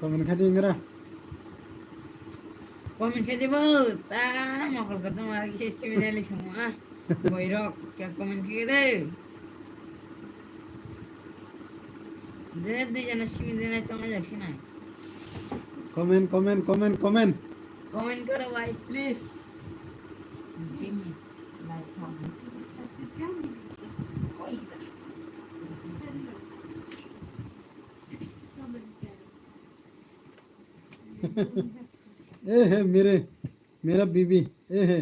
Comment khai di ingra. Comment khai di bo, ta mokol kotor ma khe simi dai le thangma. Boirok kya comment khai de. Je dui jana simi dai le tong jak sinai. Comment, comment, comment, comment. Comment karo bhai, please. Give me like. ए हे मेरे, मेरा बीबी, ए हे।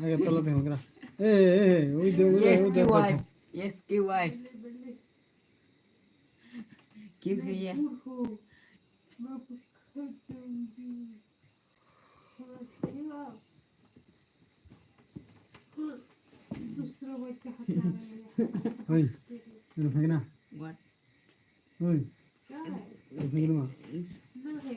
आगे तला दे मगरा। ए हे, ए हे, उई दे, उई दे, यस उई दे, की उई दे। Wife, yes की वाइफ। क्यों की है? दूसरा बच्चा हटा रहे हैं। ओए, रुक ना। What? ओए, क्या है? रुक ना। ना है।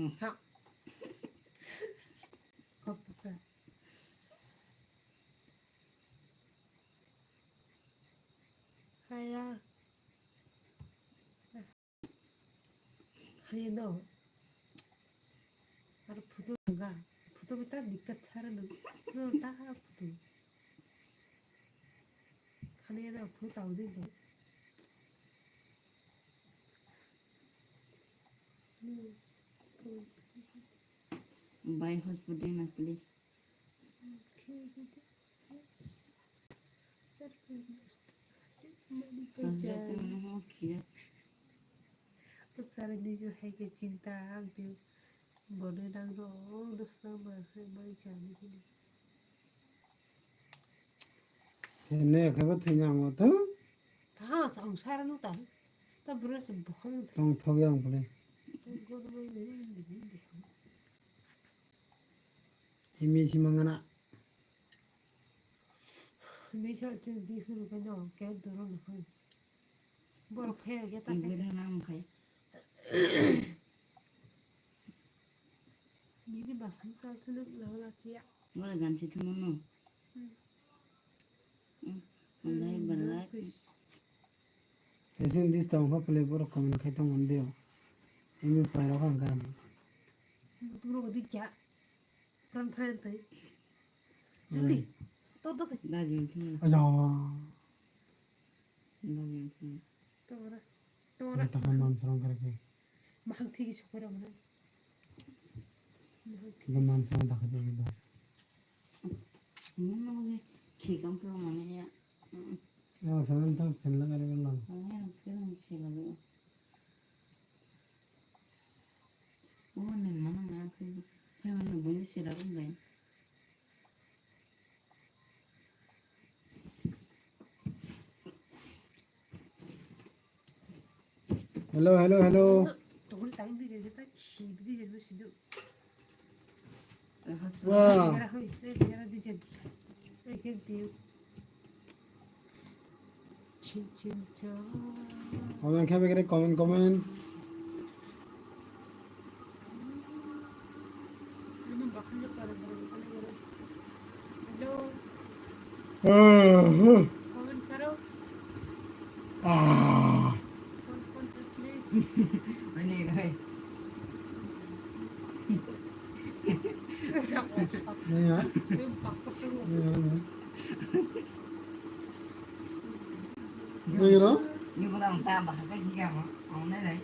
Hmm. Ha. Kok bwsa. Haya. Haya no. Aro photo ga. Photo ta dikkat chara no. No ta photo. Khani na photo ta udi do. Buy hotspot din na, please. Sanja tong no khe. Sara ni jo hai khe chinta ang twi bono nang rw dos nang ma se mai chani hini. Hene khe bo thwi nang o to. Ta sa ang sara no ta. Ta bro se bokhon. Tong thok yang pule. Imi si mangana. Misa chwng di phuru khe no, khe doro no phai. Borok phai ya ta. Bwrwi nang khai. Nini basam chal chuluk la la chiya. Wala gansi thumo no. Hmm. Hmm. Andai barai. Esin dis tong kha pele borok comment khai tong on dio. Imi pairok ang kan. Borok di kya. Pran pran tai. Juli. To to to. Dajin thum. Ayo. Dajin thum. To ora. To ora. Ora ta kan man sarong kare ke. Mahang thigi sokora mana. Mahang thigi. Ito man sarong ta kare ke. Mun no ke khikam pro mane ya. Yo, saman ta pen la kare ke lang. Mane ang sila ni sila do. Hello, hello, hello. Wah. Comment khe begre, comment, comment. Hello. Comment karo. Ah. Comment, comment, please. Nahi hai. Nahi hai. Nahi hai, nahi. Nahi hai. Ni pura ang ta bahasa juga mo. Ang nahi hai.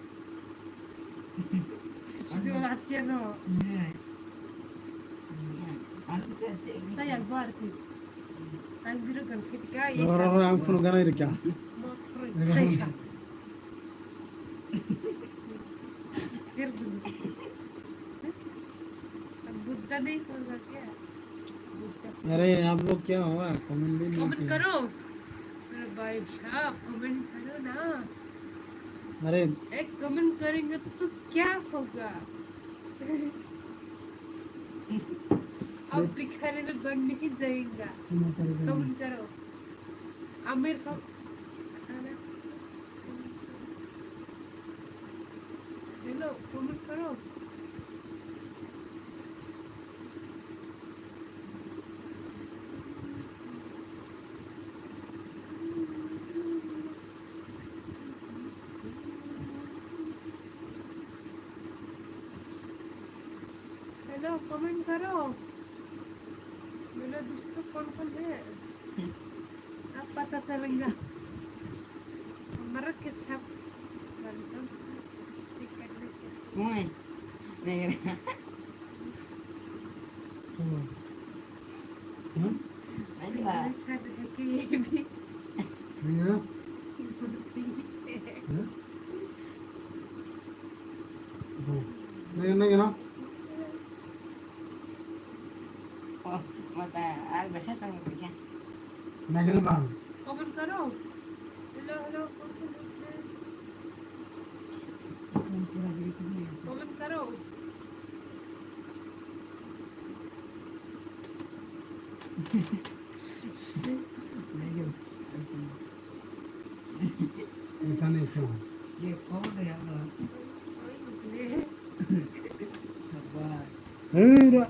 Video lacheno. Tayar barti. Ang biro kan ketika ya. Ora, ora, ang phone ganai rikya. Motor. Cher dulu. Buddha nahi hoga kya? Buddha. अरे, आप लोग क्या हुआ? कमेंट भी नहीं कमेंट किया। करो। अरे भाई साहब, कमेंट करो ना। अरे। एक कमेंट करेंगे तो, तो क्या होगा? अब भिखारी में बन नहीं जाएगा। कमेंट करेगा। कमेंट करो। आमिर खान। Hello, कमेंट करो। Hello, कमेंट करो। मेरा दोस्तों कौन कौन है? अब पता चलेगा। हमारा के सब welcome. Oy. Negra. Hmm? Negra. Sab hai ke ye bhi. Negra. Hmm? Negra, negra. Oh, mata, ah, berkha sang berkha. Nagal bang. Comment karo. Hello, hello, comment karo, please. Comment karo. এখানে এসো। এই রে।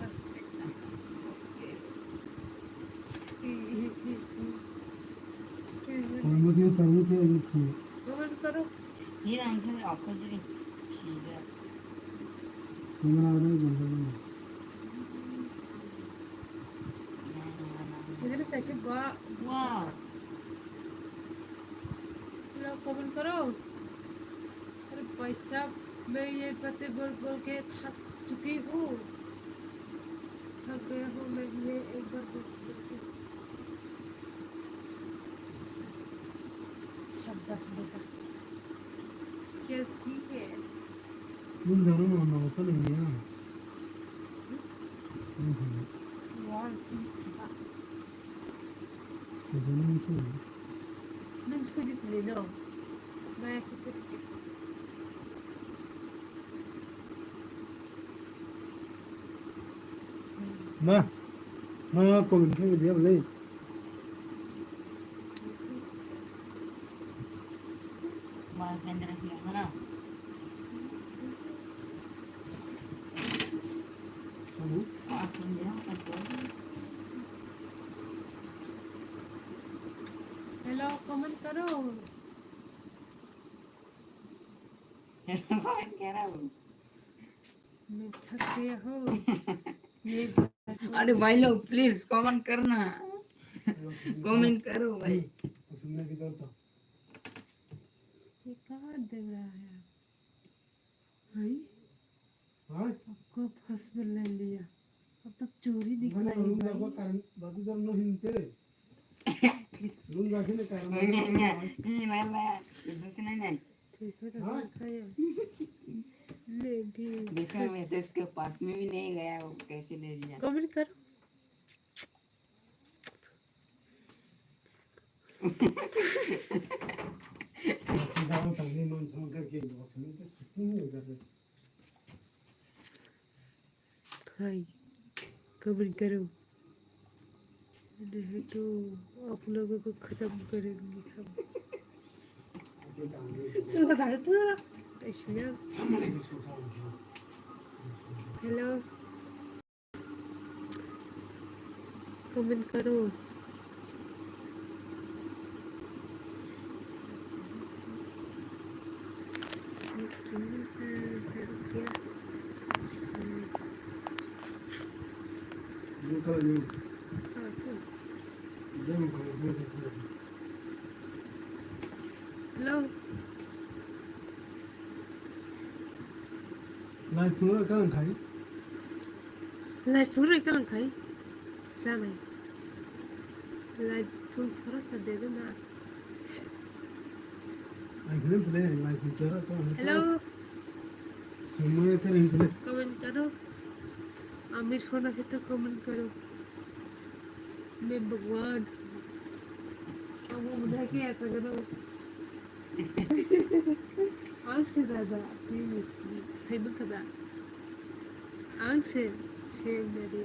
Comment karo. Comment karo. Yine aynı şey yapacağım. Şeyde. Kamera oraya gönder. Yine bir sesi ba-, wow. Hello, comment karo. अरे भाई साहब, मैं ये पते बोल बोल के थक चुकी हूँ। थक गया हूँ मैं ये एक बार बोल बोल के। शाबाश बेटा। कैसी है? Nung jaro no no to ni ya. Nung jaro. Wow, please. Nung thudi thudi no. Maya sukuri. Ma, ma, comment khe dia boleh. Wall fan rwkha na. Hello? Wall fan rwkha na. Hello, comment karo. Hello, comment karo. मैं थक गया हूँ। मैं अरे भाई लोग, please comment करना। Comment करो भाई। ये कहाँ दे रहा है? भाई? हाँ? आपको फंस में ले लिया। अब तो चोरी दिख रही है भाई। नहीं, नहीं, नहीं, नहीं, नहीं, नहीं, दूसरा नहीं। हाँ? मैं भी देखा, मैं तो इसके पास में भी नहीं गया, वो कैसे ले लिया? Comment करो। भाई, comment करो। नहीं तो आप लोगों को खत्म करेंगे हम। सुनो, सारे पूरा। Hello। Comment karo. Hello. Lai phungrwi kalang khai. Lai phungrwi kalang khai. Janai. Lai phung thora sa de na. Lai phung phule, lai phung thora kalang khai. Hello. Sumaya kalang phule. Comment karo. Amir Khan ke to comment karo. मैं भगवान। अब वो मुझे क्या ऐसा करो? Ang se raja, please, saiman kada. Ang se, se mari,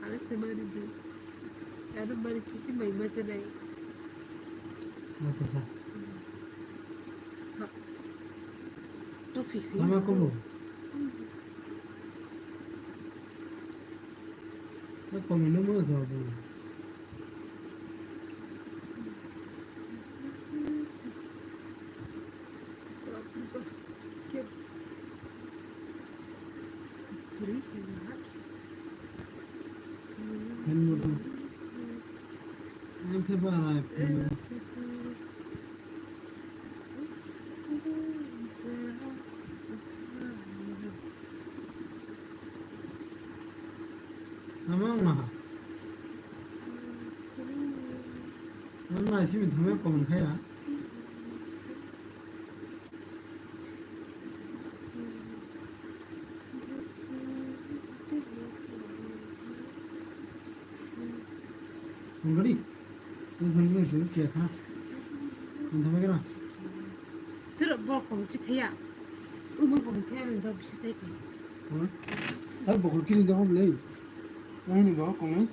ang se mari di. Ano mari kisi mai maja nai. Mata sa. Ha. Topi. Nama kobo. Comment no ma jawab. Fan motor. Ang khe bara fan. Ama wng naha. Nang nai simi thangwi comment khaya. Nungani? Tei sangni sini kaya kha. Nang thangwi kena. Tero bok kong chi khaya. Umo kong khaya nang dok bisi sai kong. Hah? Ai bokol kini dok le. Ai ni bok kong ni.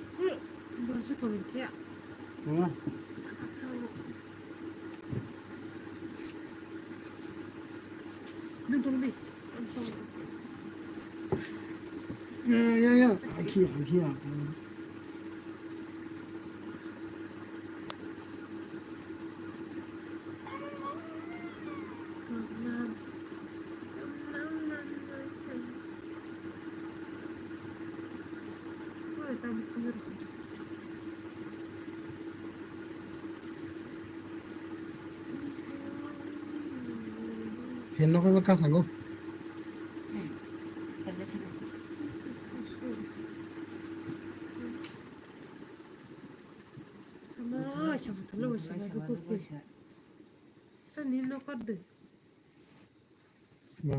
Bok si kong khaya. Kong na. Nang tong di. Ya, ya, ya. Aki, aki, aki. Fan no khe kasango. Tamo, sabotalo, sabotalo, sabotalo. Tani no kar de. Ba,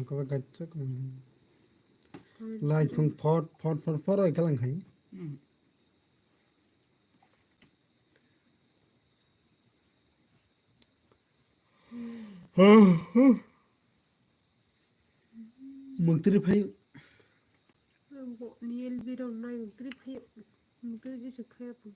ko gacha ko. Lai phung phot, phot, phot, phot, oi kalang khai. Hmm. Mungtri phai. Ni L B rong nai mungtri phai. Mungtri jisuk phai apu.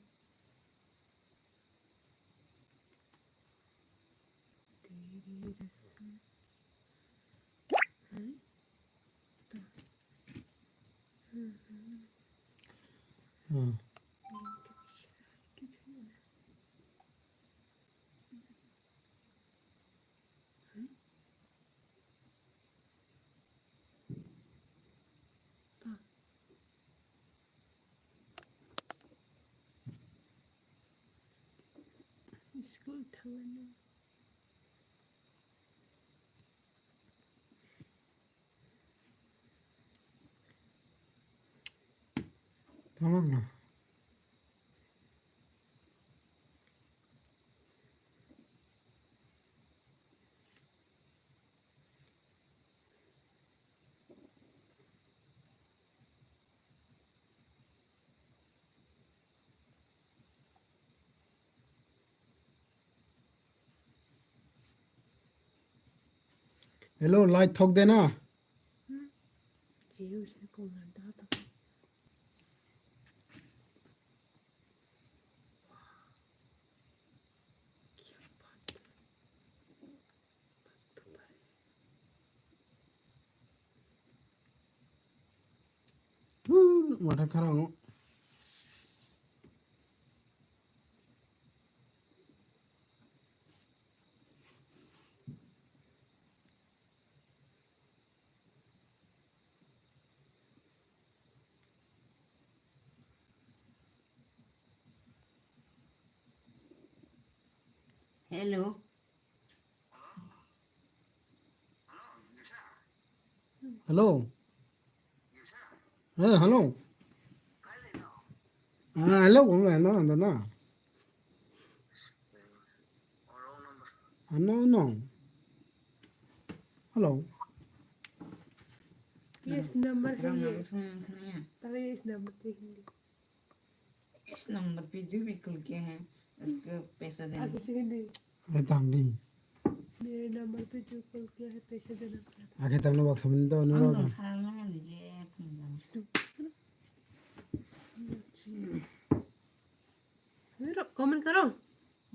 School thangani. Tamam mı? Hello, light thok de na. Woo, mata kharang. Hello. Hello. Hey, hello. Ah, hello, kung ano, ano na? Ano, ano? Hello. Yes, number है ये। Pala yes, number चाहिए। इस नंबर पे जो भी कॉल किया है, उसको पैसा देना। आगे से नहीं। अरे, दाम नहीं। मेरे नंबर पे जो कॉल किया है, पैसा देना पड़ेगा। आगे तब ना बक्सा में तो उन्होंने हम तो सारा लोग ने दीजिए, अपन जान। कमेंट करो।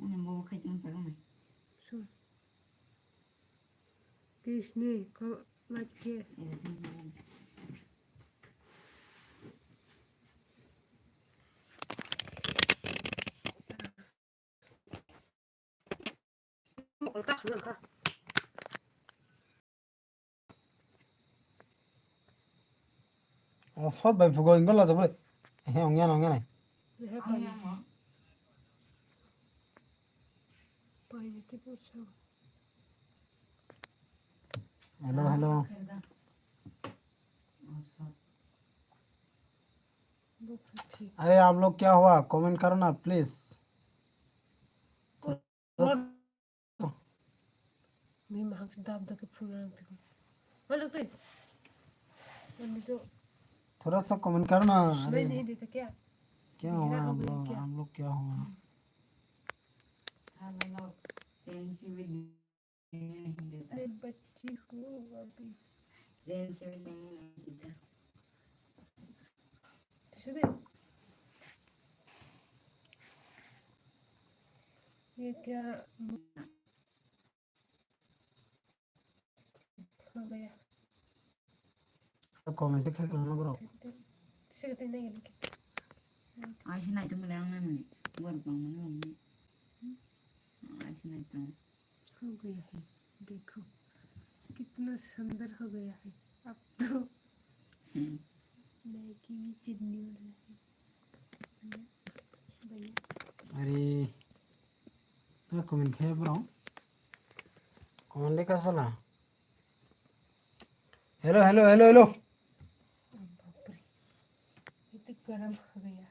उन्हें वो खाई तुम पता नहीं। सुन। Kisni ko lagi. Oh, sot bai phugo ingol la jabo. He, ongya, ongya nai. Hello, hello. अरे, आप लोग क्या हुआ? कमेंट करो ना, प्लीज। थोड़ा सा कमेंट करो ना। अरे, क्या हुआ आप लोग? आप लोग क्या हुआ? मैं बच्ची हूँ अभी। ये क्या? हो गया। Comment se khai khlai mano borok. Sini tei nai gini. Ai se nai tong le ang nai mani. Borok bang mani bang mani. Ai se nai tong. हो गया है, देखो कितना सुंदर हो गया है अब तो। Hmm. Nike भी चिढ़ने वाला है। भैया, भैया। अरे, ना comment khai bro। Comment lekha sala। Hello, hello, hello, hello। बाप रे, ये तो गरम हो गया।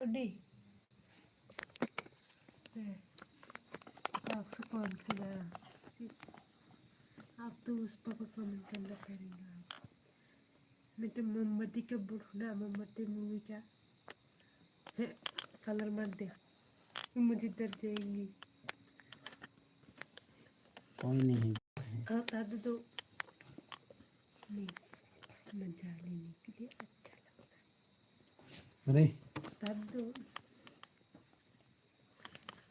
Di. Eh, tak sukon kena. Si, आप तो उस पर कमेंट करना करेंगे। मैं तो मोमबत्ती का बुढ़ना, मोमबत्ती मूवी का। हे, कलर मत दे। मुझे डर जाएंगी। कोई नहीं। कल कर दो। नहीं, मजा लेने के लिए अच्छा लगता है। अरे। कर दो।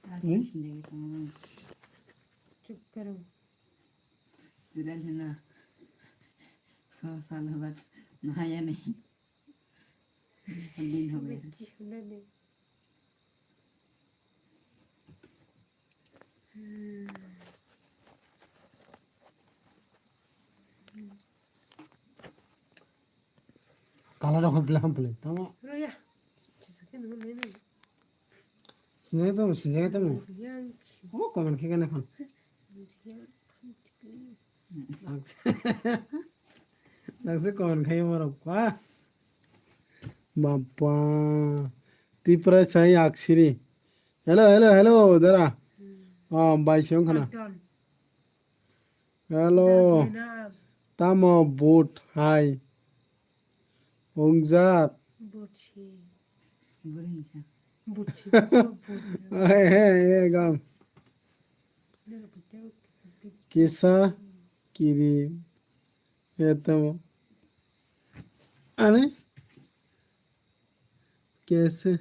हम्म? चुप करो। चुड़ैल है ना, सौ साल बाद नहाया नहीं। दिन हो गया। बच्ची होना नहीं। Kala rok hoi bela hampli. Tamo. Roya. Sinjai tamo, sinjai tamo. Yang. Oh, comment khe kana khon. Yang. Nakse comment khai borok pa. Bappa. Tipra sai aksiri. Hello, hello, hello, dara. Oh, bai se wngkha na. Hello. Tamo boot hai. Wngjak. Boot si. Boot si. Hey, hey, hey, gam. Kisa kiri. Etamo. Are? Kese?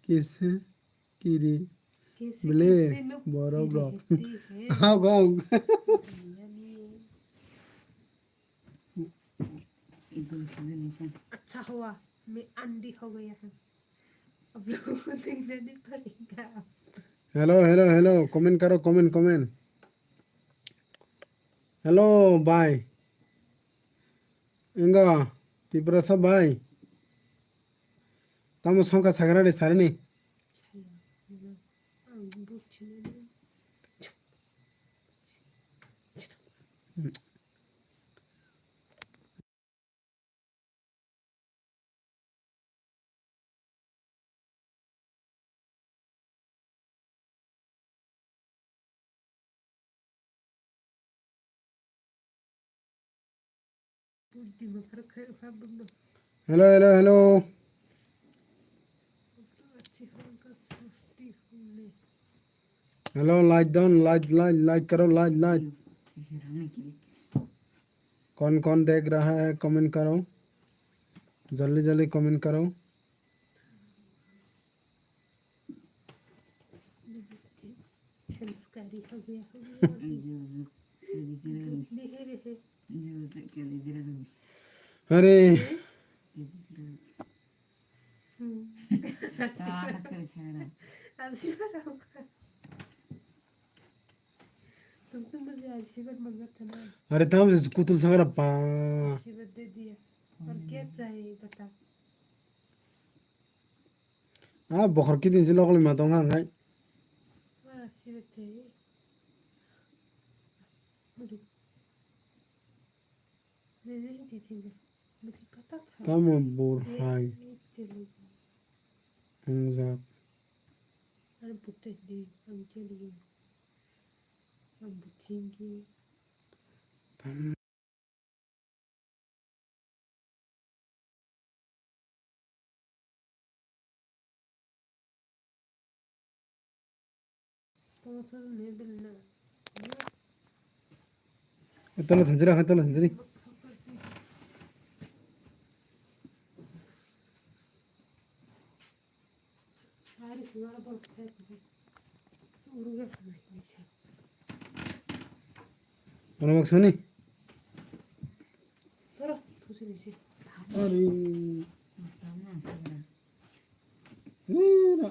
Kese? Kiri. Kese, bile, kese, no, borok kiri, rok. Kiri, he. Hao gong. Yani. Ibu sini nisan. Acha hua, main andi ho gaya hai. Ab logo ko dekhna nahi padega. Hello, hello, hello. Comment karo, comment, comment. Hello, bhai. Enga, Tiprasa bhai. Tamo songkha sagra de sarini. Hello, hello, hello. Hello, like down, like, like, like karo, like, like. कौन कौन देख रहा है, comment करो, जल्दी जल्दी comment करो। संस्कारी हो गया, हो गया। जो, जो, धीरे, धीरे। धीरे, धीरे। जो, जो, धीरे, धीरे। अरे। धीरे, धीरे। हम्म। हाँ, हंस कर इशारा। आशीर्वाद होगा। तुम तो मुझे आशीर्वाद मांगा था ना। अरे, तब से कुतुल संग रप्पा। आशीर्वाद दे दिया। और क्या चाहिए बता। Ah, bokhor kidin se lokol ma tong ang hai. Ah, sibe tei. Mudu. Nini di di. Mudu patak hai. Tamo bor hai. Ni teli. Wngjak. Ani putek di, ang teli. Ang buchingi. Tamo. Tolo thanchira, tolo thanchiri. Ano maksoni? Are. Ira.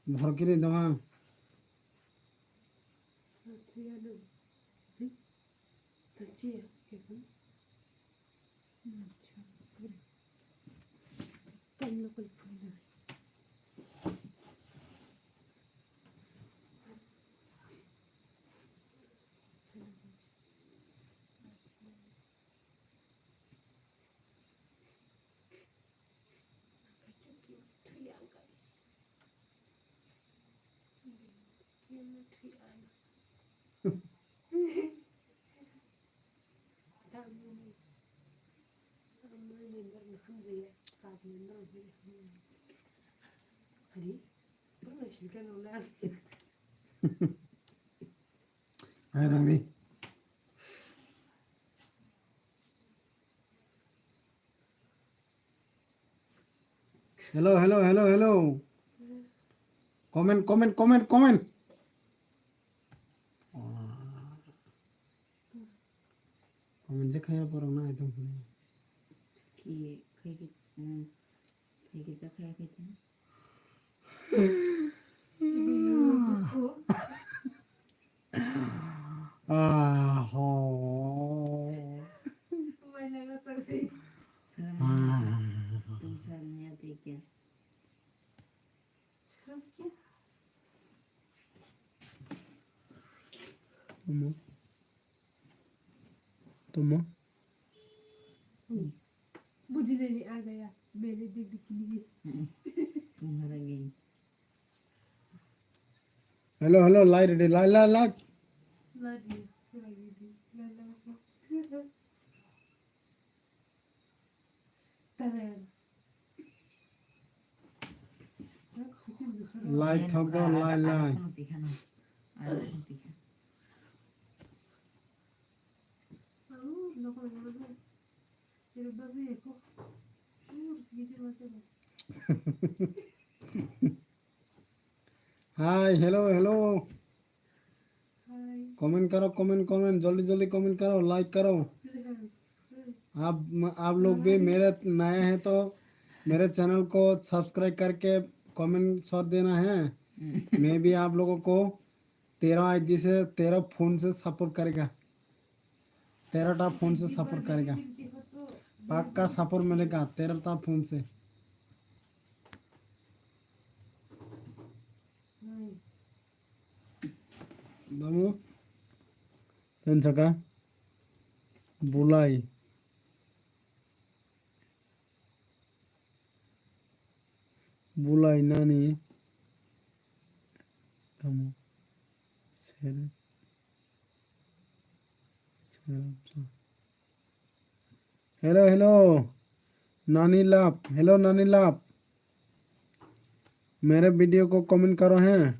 Bokhor kiri dongang. Hai rangni. Hello, hello, hello, hello. Comment, comment, comment, comment. Comment je khaya porong na item phone. Ki Khaiki, mm, khaiki ta khaiki ta. Ah, ho. Tum sar niya dekhe. Tomo. Tomo. बुझिले नि आ गया, मेरे दिल की लिए। तुम्हारा गई। Hello, hello, light ready, light, light, light. Light thok do, light, light. Hi, hello, hello. Comment करो, comment, comment, जल्दी जल्दी comment करो, like करो। आप, आप लोग भी मेरे नए हैं तो मेरे चैनल को सब्सक्राइब करके कमेंट शॉट देना है। मैं भी आप लोगों को तेरह आईडी से, तेरह फोन से सपोर्ट करेगा। तेरह टा फोन से सपोर्ट करेगा, पक्का सपोर्ट मिलेगा तेरह टा फोन से। Damo, ten saka, bulai. Bulai nani tamo ser, ser, hello, hello, nani love, hello, nani love, mere video ko comment karo hain.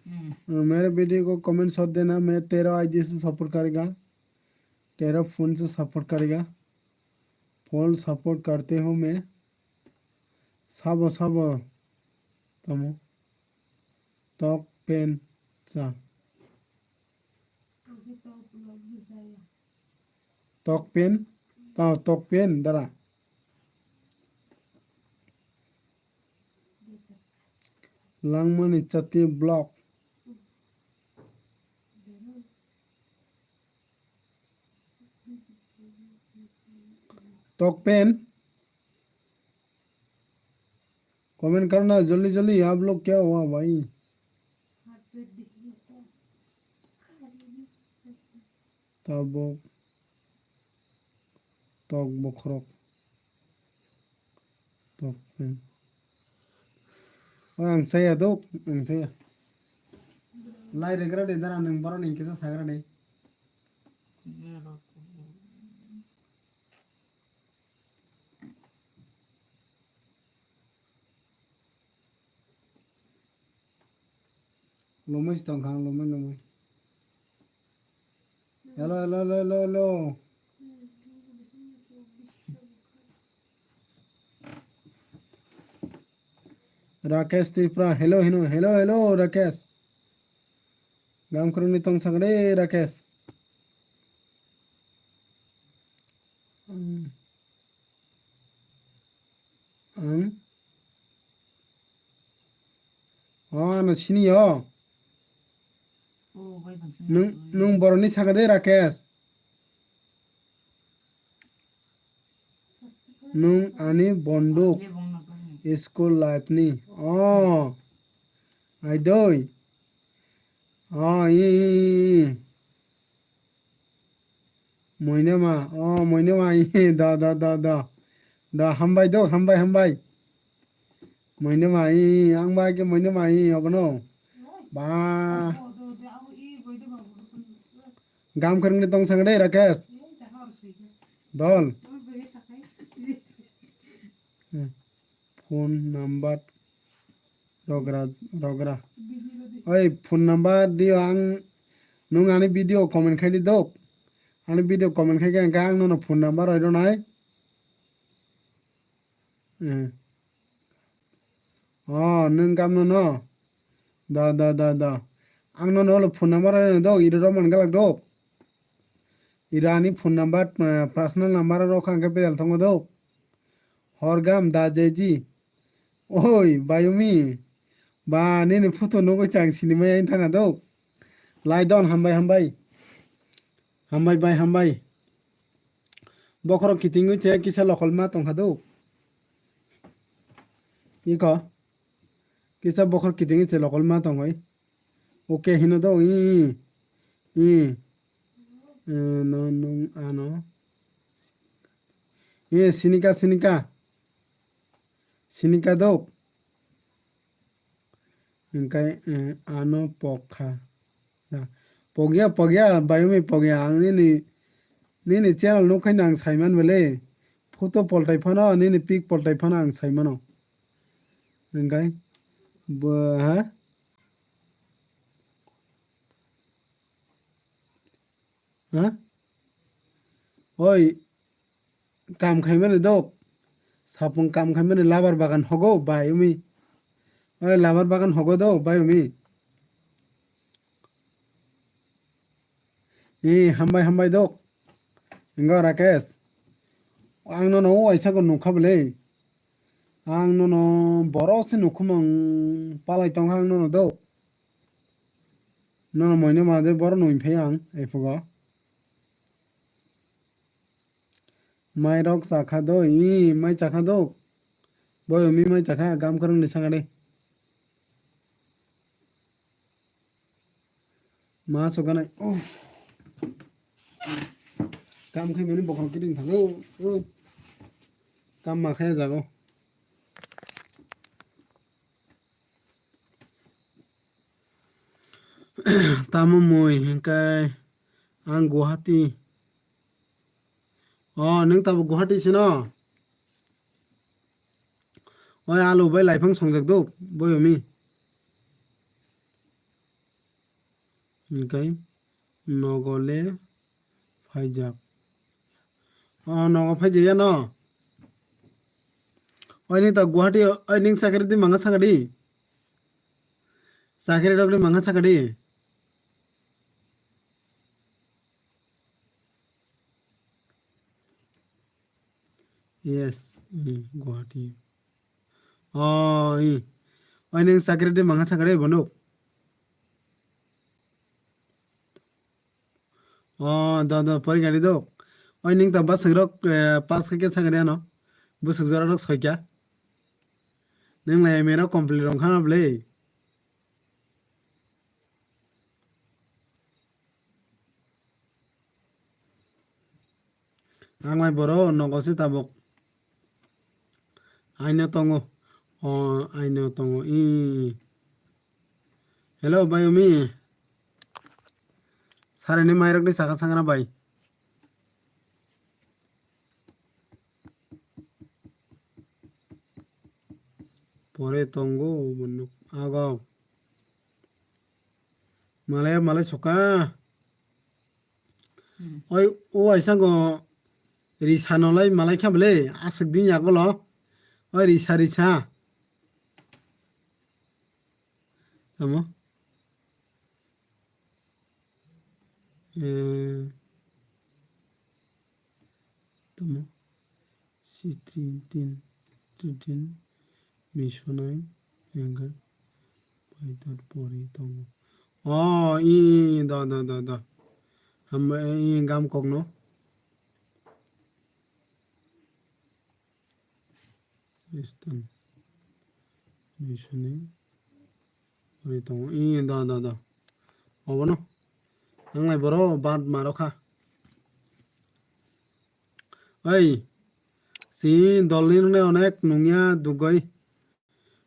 Hmm. मेरे वीडियो को कमेंट शॉट देना, मैं तेरह आईडी से सपोर्ट करेगा, तेरह फोन से सपोर्ट करेगा। Full support करते हो मैं। Sabo, sabo. Tamo. Tok pen cha. Tok pen? Ta tok pen dara. Langmani chati block. Tok pen. Comment करना जल्दी जल्दी, आप लोग क्या हुआ भाई? Tabok tok bokhorok. Tok pen. O ang saya dok, ang saya. Lai regra de dara nang baro ning kisa sagra de. Lomwi se tongkha ang, lomwi, lomwi. Hello, hello, hello, hello, hello. Rakesh Tripura, hello, hello, hello, hello, Rakesh. Gam kwrwngni tong sakde, Rakesh. Hmm. Ang? O, ano sini yo. Nwng, nwng boroni saka de, Rakesh. Nwng ani bonduk school life ni. O, aidoi. O, i, i, i, i. Moinema, o, moinema, i, da, da, da, da. Da, hambai do, hambai, hambai. Moinema, i, ang bai ke moinema, i, obono. Ba. Gam kwrwngni tong saka de, Rakesh. Dol. Phone number rogra, rogra. Oi, phone number dio ang, nwng ani video comment khai di dok. Ani video comment khai khe ang nono phone number roi rwnai. Eh. O, nwng kam nono. Da, da, da, da. Ang nono phone number roi rwnai dok, iro roman galak dok. Ira ani phone number, eh, personal number rok kha hwnkhe bedal tongo do. Horgam da jeji. Oi, Bayumi. Ba, nini photo nugwi chang sinimai ang thana do. Laidon, hambai, hambai. Hambai, bai, hambai. Bokhorok kitingwi che kisa lokol ma tongkha do. Iko. Kisa bokhorok kitingwi che lokol ma tongwi. Okay, hino do. I, i, i. Eh, no, nung, ano. Eh, sinika, sinika. Sinika do. Hingkai, eh, ano pokha. Ya. Pogya, pogya, Bayumi pogya. Ang nini, nini channel nukhaino ang saiman bele. Photo poltai phano, nini pic poltai phano ang saimano. Hingkai, bo, ha? Ha? Oi, kam khaimani dok. Sapung kam khaimani labar bagan hogo, bai umi. Oi, labar bagan hogo do, bai umi. Eh, hambai, hambai dok. Ingo Rakesh. Ang nono waisa ko nukha bele. Ang nono borok se nukhumung palai tongkha ang nono do. Nono moino ma de borok nui phai ang ephugo. Mai rok chakha do, i mai chakha do. Boyo mi mai chakha gam kwrwng ni sangare. Ma suganai. Uff. Kam khai mani bokhorok kiting thango. Uff. Kam ma khai jago. Tamo mui hinkai ang Guwahati. O, nung tabo Guwahati sino? Oi, alu bai laifang songjak do, boyomi. Hinkai nogo le phaijak. O, nogo phaijak ya no? Oi, nung ta Guwahati, oi, nung chakri di manga sangadi? Chakri rok di manga sangadi? Yes, mm, Guwahati. Oh, i. Oi, nung chakri de manga sakare bono. Oh, da, da, pori gari do. Oi, nung ta bus rok, eh, pass khe sakare ano. Bus rok jora rok soikya. Nung lai mera complete rong khana ble. Ang lai boro nogo se tabuk. Aino tongo. O, aino tongo. I. Hello, bai umi. Sarini mairok ni saka sangra bai. Pore tongo, bonok. Ago. Malaya malai soka. Hmm. Oi, o aisa go risa nolai malai kha bele, aswk din yago lo. Oi, risa, risa. Tamo? Eh, tamo? Sitrin tin, trin tin, misonai, hingkhe paidor pori tongo. Oh, i, i, i, da, da, da, da. Hambai, i, i, gam kokno. Western. Misonai. Ori tongo. I, da, da, da. Obono. Ang lai boro bad maro kha. Oi. Si dolni nune onek nungya dugoi.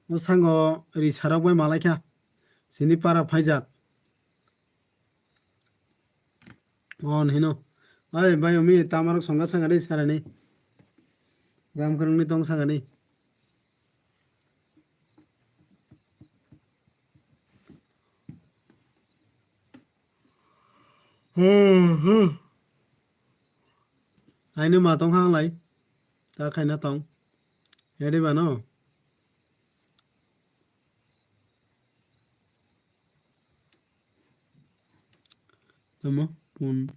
O sango ri sarok bai malai kha. Sini para phaijak. On hino. Ai, bai umi tamarok songga sangari sarani. Gam kwrwngni tong sangani. Hmm, hmm. Aino ma tong kha ang lai. Ta khaina tong. Yadi bano. Tamo pun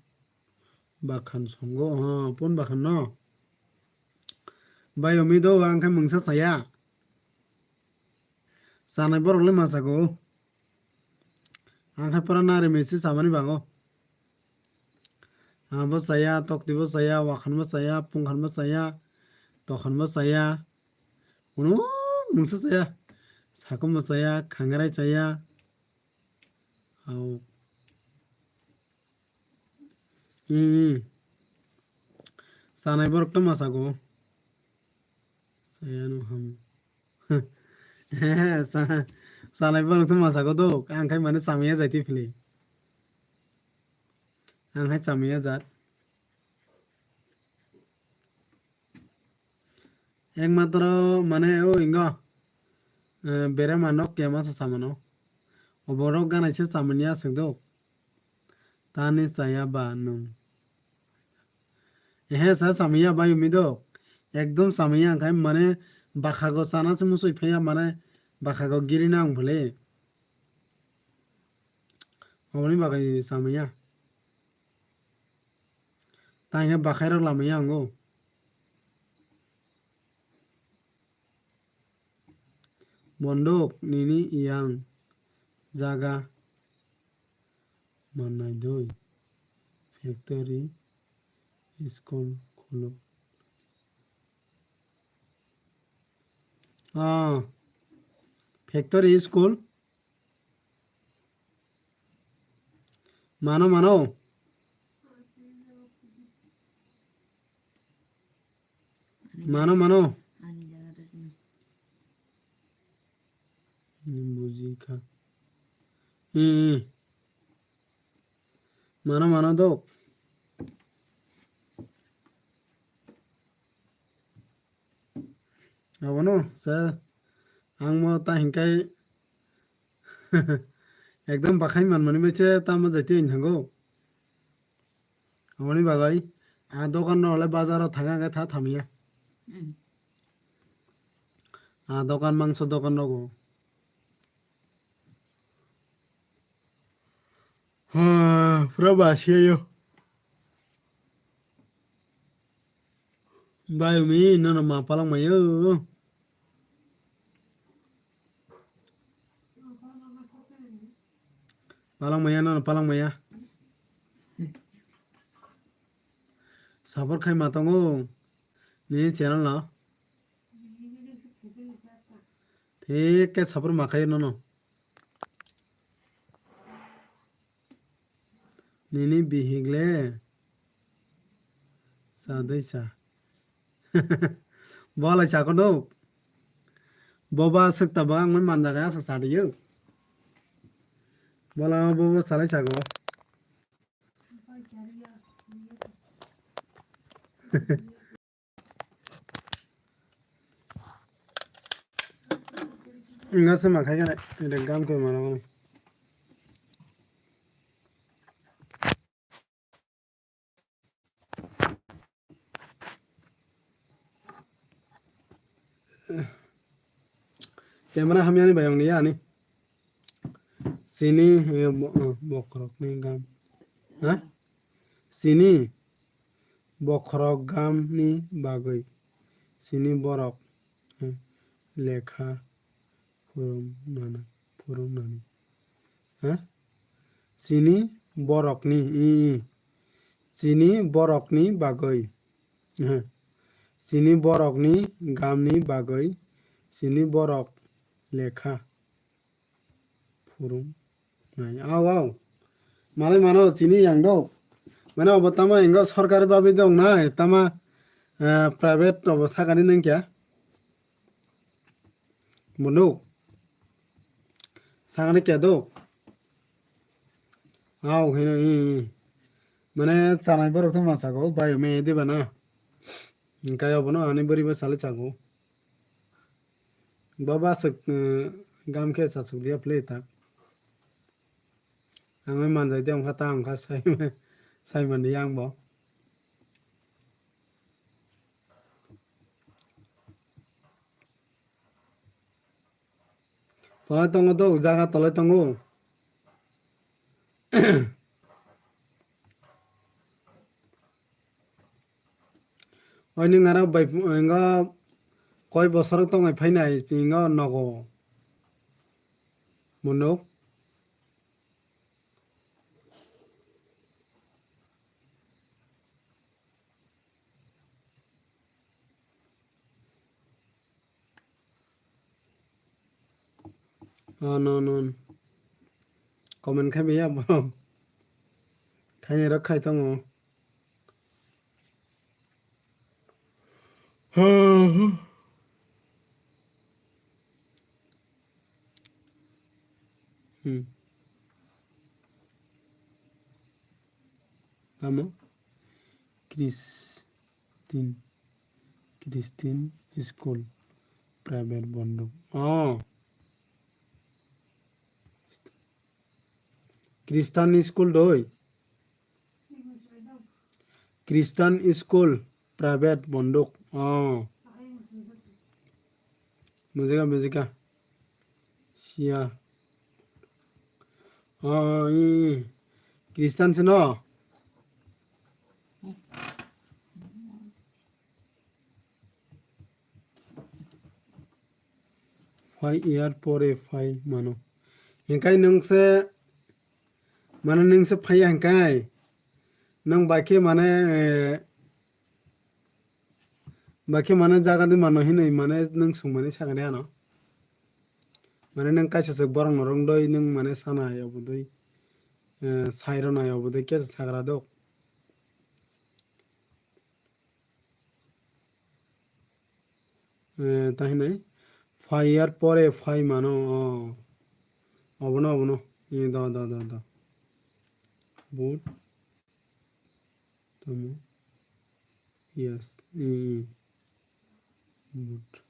bakhan songo, ha, pun bakhan no. Bai omi do, ang khe mungsa saya. Chanai borok le ma chago. Ang khe pura nari misi chamani bango. Abo chaya, tokti bo chaya, wakhan bo chaya, pungkhan bo chaya, tokhan bo chaya. Kuno mungsa chaya. Sakom bo chaya, khangarai chaya. Au. Hmm. Chanai borok to ma chago. Sayano ham. He, sa-, salai borok to ma chago do. Ang khai mane chamaya jai twi phili. Ang khai chamaya jat. Ekmatro mane o ingo, eh, berema nok kema sa samano. Oborok ganai se chamani aswk do. Tani chaya ba nwng? Ehe, sa chamaya bai umi do. Ekdom chamaya, ang khai mane bakhago chana se muchoi phaiya, mane bakhago girina ang phale. Oboni bagwi chamaya. Tangkhe bakhairok lamaya ango. Bondok nini iyang jaga manai doi factory school khuluk. Ah, factory school. Mano, mano. Mano, mano. Buji kha. Hmm, hmm. Mano, mano do. Abono, sir, ang mo ta hinkai ekdom bakhai manmani bai se tamo jaiti wng thango. Aboni bagwi a dokan rok le bazar o thanga khe tha thamya. Hmm. A dokan mangso dokan rogo. Ha, pura basiyayo. Bai umi, nono ma palak mayo. Palak maya, nono palak maya. Support khai ma tongo ni channel no. Thik khe support ma khayo nono. Nini bihik le sa dei sa. Bo lai sa kono. Bo ba swk ta ba ang manjaga sa sa diyo. Bo la bo bo salai sa go. Nga se ma khai khe nai, gam khe mano. Camera hamya ni bai wng liya ani. Chini, eh, bo-, eh, bokhorok ni gam. Ha? Chini bokhorok gam ni bagwi. Chini borok, eh, lekha phurung nani, phurung nani. Ha? Chini borokni, i, i. Chini borokni bagwi. Ehe. Chini borokni gamni bagwi. Chini borok lekha phurung nai. Au, au. Malai mano chini yang do. Mane obo tama ingo sorkari babi dong nai. Tama, eh, private obo sakani nang kya. Bunduk. Sakani kya do? Au, hino, i, i. Mane, chanai borok to ma sago, bai, me, diba na? Hinkhe obono ani bwrwi bo salai sago. Bo ba swk, eh, gam khe sa swk diya play tak. Ang manjai de wngkha ta wngkha sai, sai mani yang bo. Tolai tongo do, jaga tolai tongo. Oini ngara bai, enga Koi bosor tongwi phainai chwng o nogo. Munuk. Oh, no, no. Comment khai maya bo. Khaini rok khai tongo. Hmm. Tamo? Christian, Christian school, private bondo. Oh. Christian school doi. Christian school, private bonduk. Oh. Mujika, mujika. Sia. Oh, i, i. Christian se no? Phai year pore phai mano. Hingkai nwng se, mane nwng se phaiya hingkai. Nwng bai khe mane, eh, bai khe mane jaga di mano hinwi mane nwng swngmani sakani ano. Mane nwng kaisa se borok no rwngdoi nwng mane sana ya budui, eh, sai rwna ya budui kesa sagra dok. Eh, ta hinwi phai year pore phai mano, oh. Obono, obono. Eh, da, da, da, da. Boot. Tamo. Yes. Eh, eh. Boot.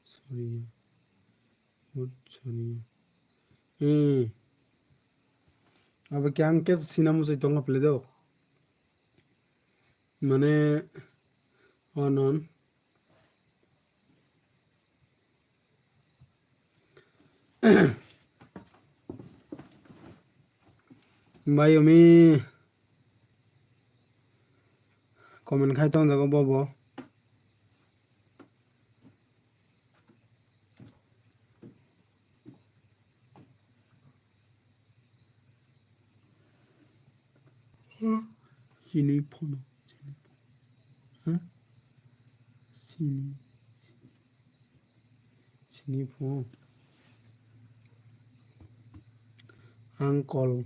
Sorry. Boot, sorry. Eh. Abo khe ang khe sina muchai tongo phle do. Mane, onon. Bai umi comment khai tong jago bobo. Chini phone. Ha? Chini. Chini phone. Ang call.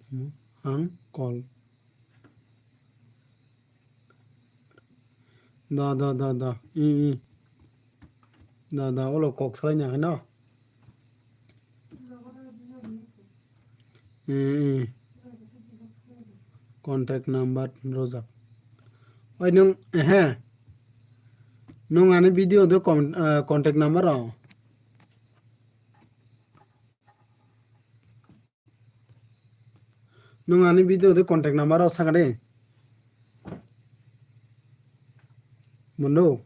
Hmm, ang call. Da, da, da, da. I, i. Da, da, olo kok salai na khe no. I, i. Contact number rojak. Oi, nwng, ehe. Nwng ani video do con-, eh, contact number rw. Nwng ani video de contact number rok saka de. Mundo.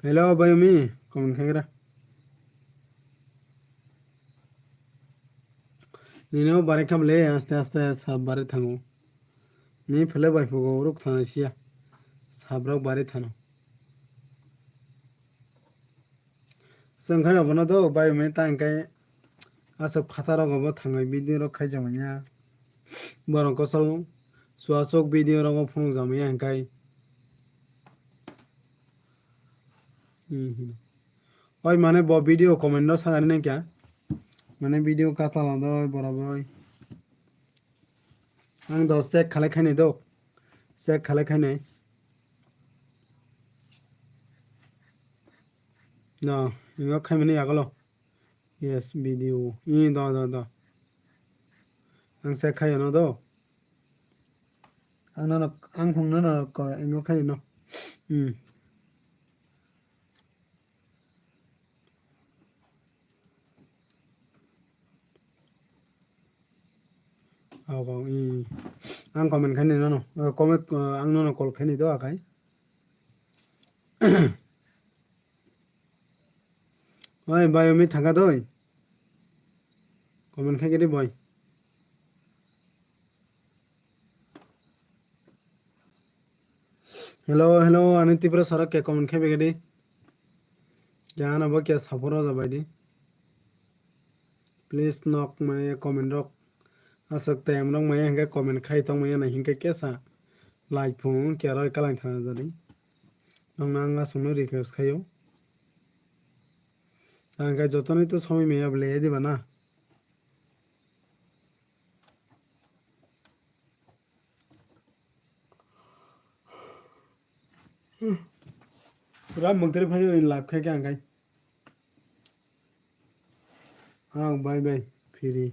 Hello, bai umi. Comment khagra. Nini o bare khamle aste aste sab bare thango. Ni phele bai phugo uruk thana sia. Sabrok bare thano. Chwng khai obono do bai umi ta hingkai aswk phataro obo thangai video rok khai jama ya. Borok kosol chuachuk video rogo phunuk jama ya hingkai. Hmm, hmm. Oi mane bo video comment no sagani nangkha. Mane video kata lando oi borok oi. Ang do check khalai khainai do. Check khalai khainai. No, ingo khaimani agalo. Yes, video. I, do, do, do. Ang check khai ano do. Ang nono, ang phung nono ko, ingo khai no. Hmm. Aw, aw, i. Ang comment khainai nono. Uh, comment, uh, ang nono call khainai do akai. Oi, bai, umi thangka doi. Comment khai kiri bai. Hello, hello, ani Tripura sara ke comment khe begadi. Jana bo ke support o jabai di. Please nok mane comment rok. Aswk time rok maya hingke comment khai tong maya na hingke kesa like phone ke roi kalang thana jadi. Nong nang aswk no request khayo. Ang kai joto ni to somoi maya bole diba na. Pura mungtri phai lap khai khe ang kai. Ang bai bai phiri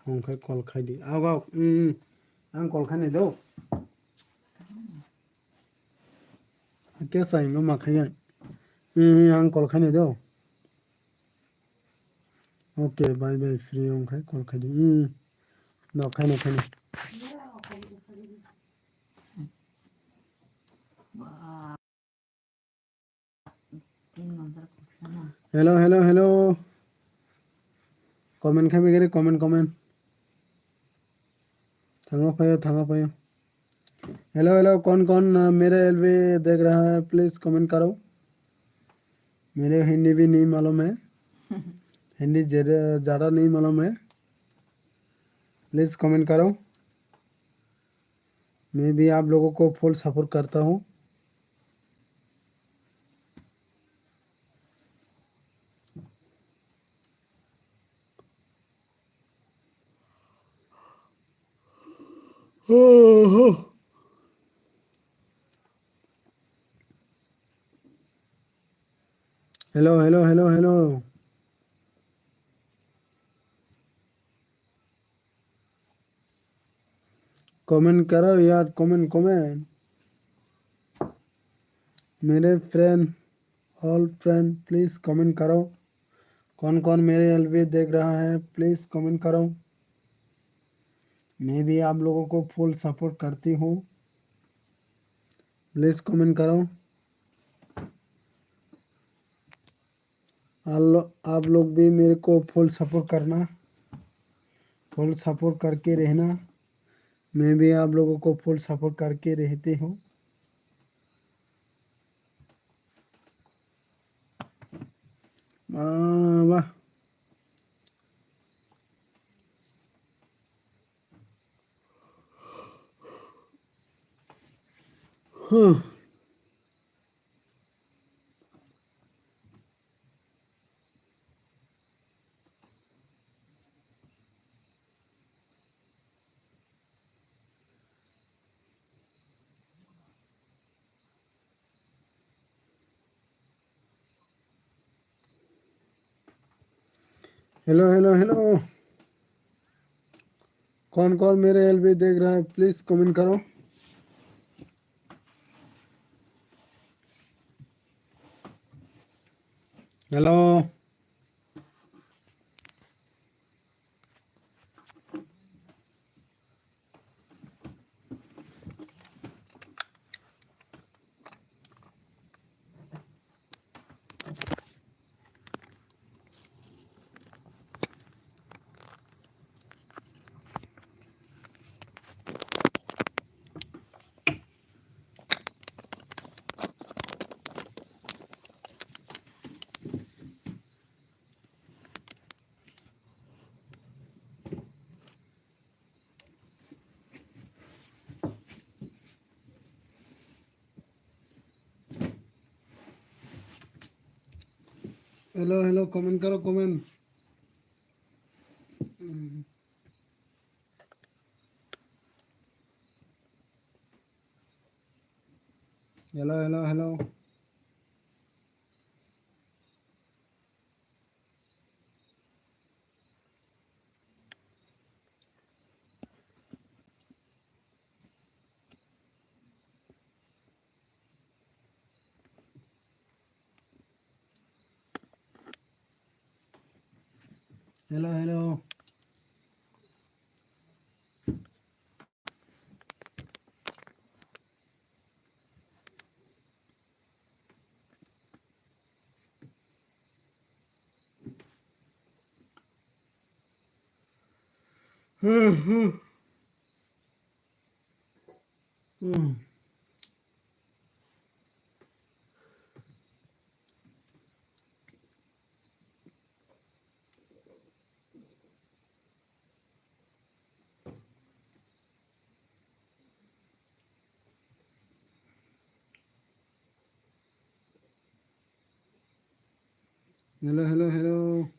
hong khai call khai di. Aw aw. Mm, mm. Ang call khai nai do. Kesa hingo ma khai. Mm, mm, ang call khai nai do. Okay, bai bai free hong khai call khai di. Mm. No khai nai khai nai. Hello, hello, hello. Comment khai begari, comment, comment. Thango phayo, thango phayo. Hello, hello, कौन कौन मेरे एलवी देख रहा है, please comment करो। मेरे हिंदी भी नहीं मालूम है। हिंदी ज़्यादा नहीं मालूम है। प्लीज कमेंट करो। मैं भी आप लोगों को फुल सपोर्ट करता हूँ। Hello, hello, hello, hello. Comment karo yaar, comment, comment. मेरे friend, all friend, please comment करो। कौन कौन मेरे एलवी देख रहा है, प्लीज कमेंट करो। मैं भी आप लोगों को फुल सपोर्ट करती हूँ। प्लीज कमेंट करो। आप लो-, आप लोग भी मेरे को फुल सपोर्ट करना, फुल सपोर्ट करके रहना। मैं भी आप लोगों को फुल सपोर्ट करके रहती हूँ। वाह, वाह। Huh. Hello, hello, hello. कौन कौन मेरे एलवी देख रहा है, प्लीज कमेंट करो। Hello. Hello, hello, comment karo, comment. Hello, hello, hello. Hello, hello. Hmm. Hello, hello, hello.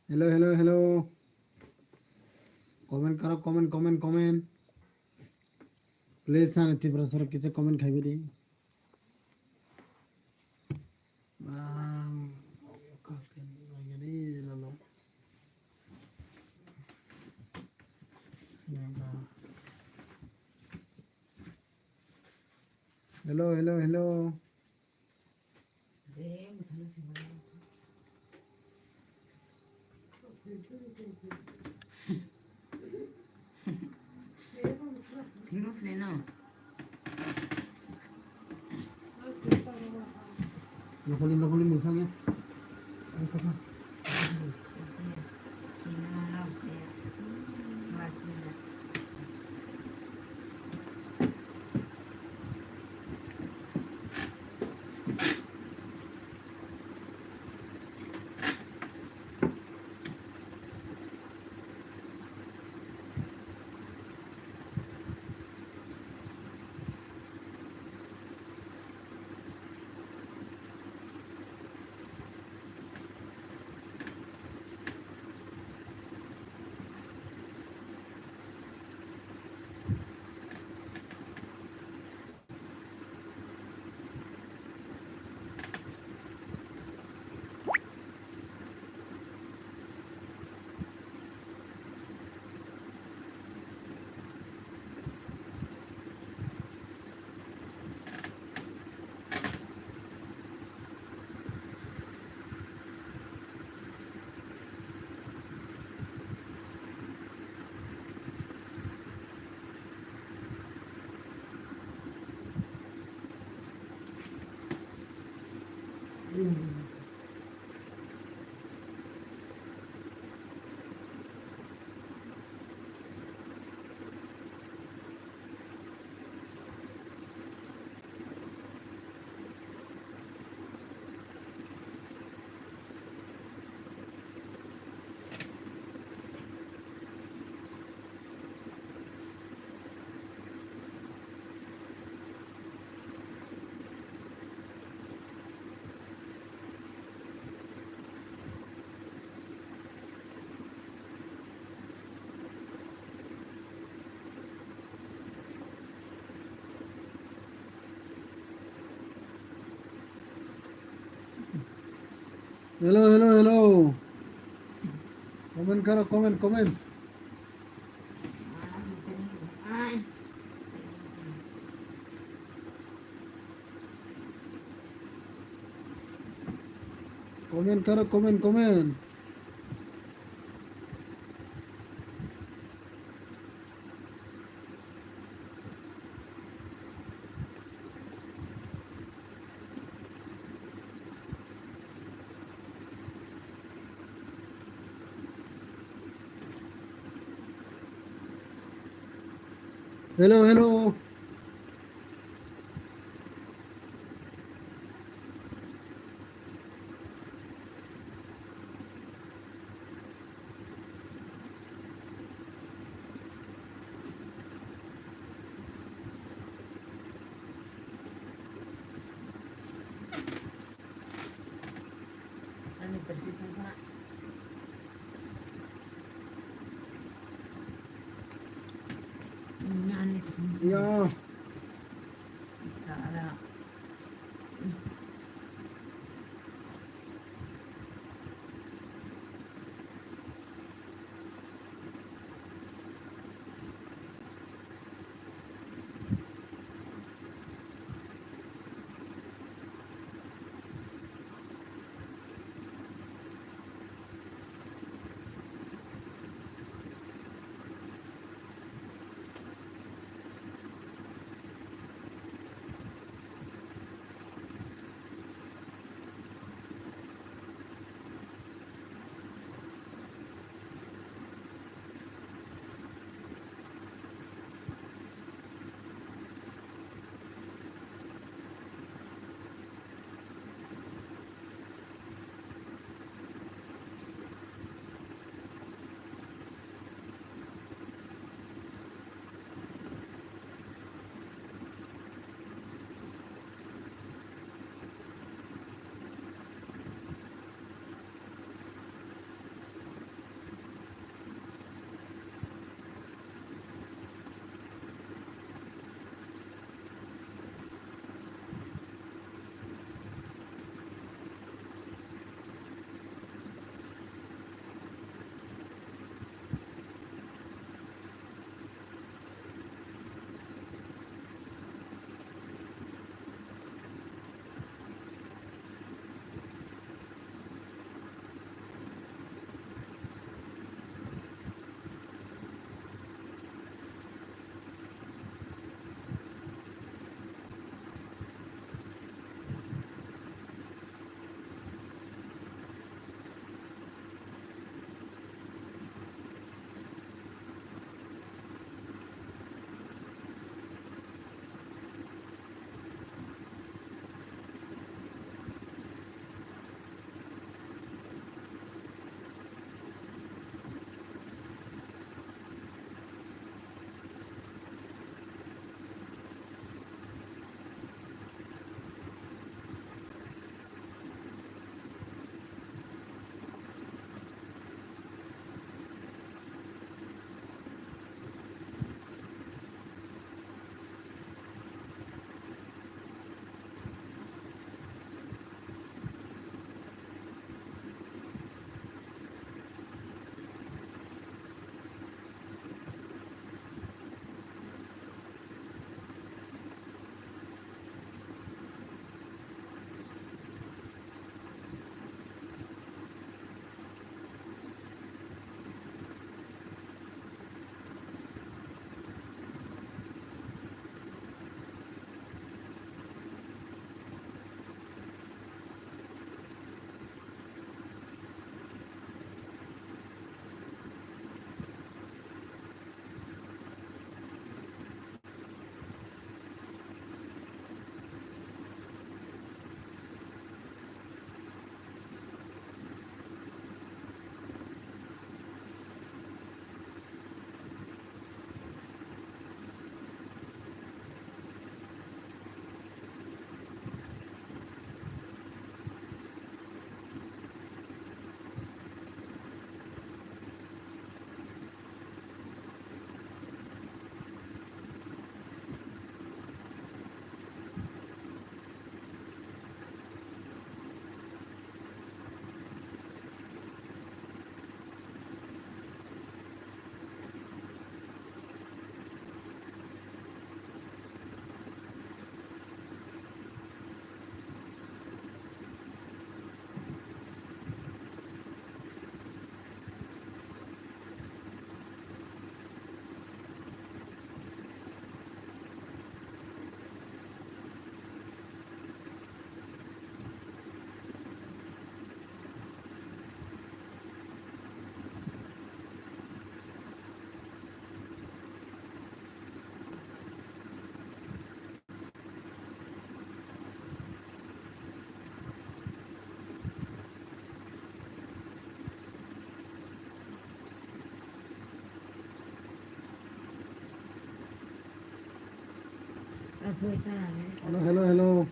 Hello, hello, hello. Comment karo, comment, comment, comment. Please, ani Tiprasa rok kisa comment khaibai di. Ah, hello, hello, hello. Thwngwi phwlai no. Nokoli, nokoli mungsa ya. Hello, hello, hello. Comment karo, comment, comment. Comment karo, comment, comment. Hello, hello. Ya. Hello, hello, hello.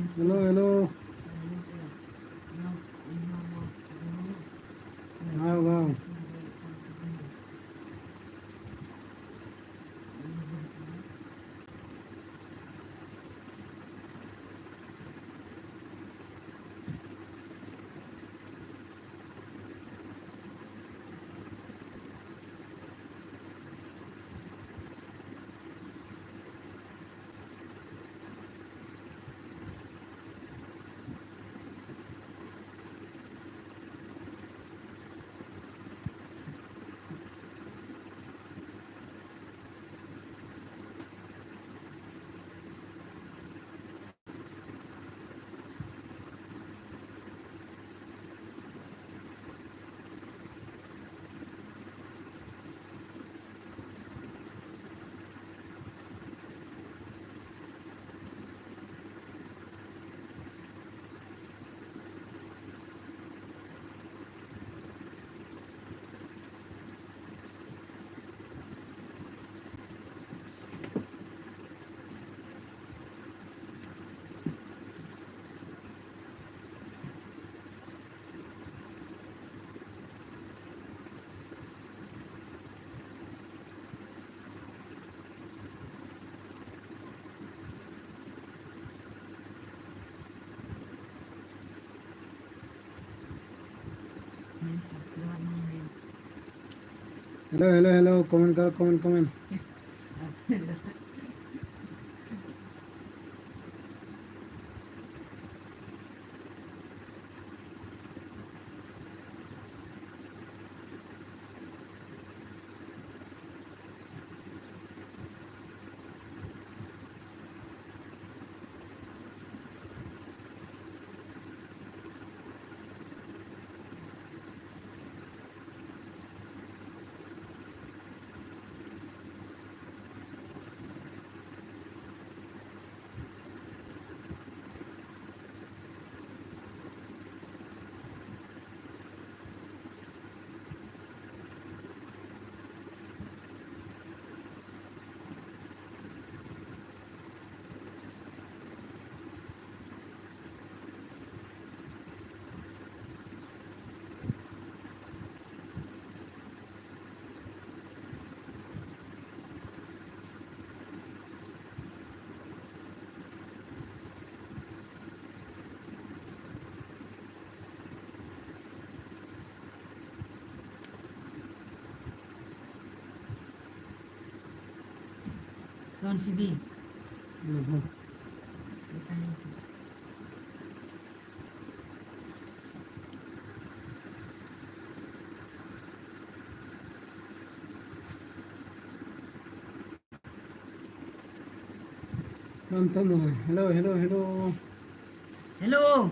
Hello, hello. Wow, wow. Hello, hello, hello. Comment karo, comment, comment. Don sidi. Mhm. Mantan mana. Hello, hello, hello. Hello.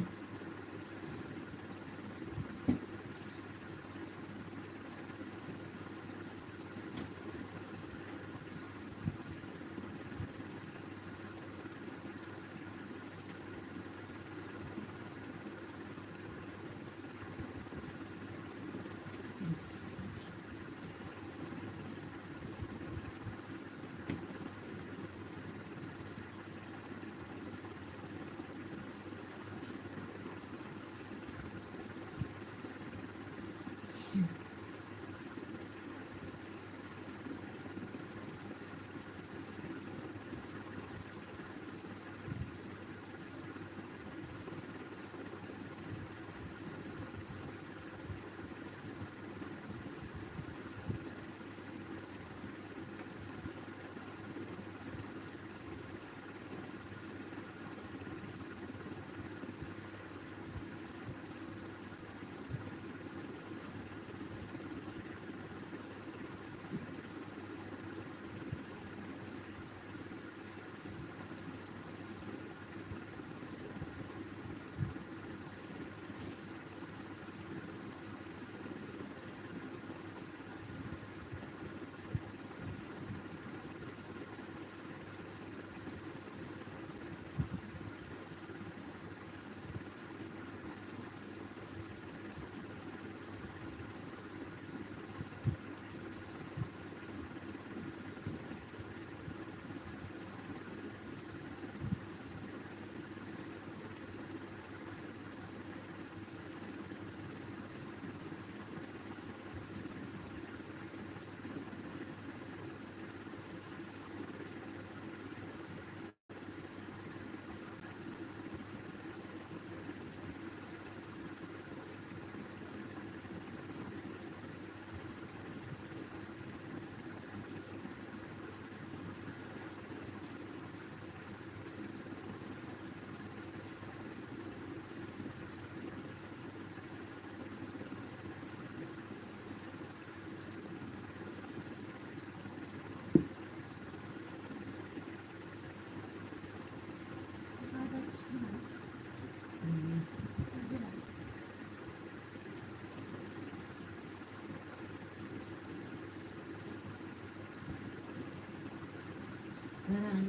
Yang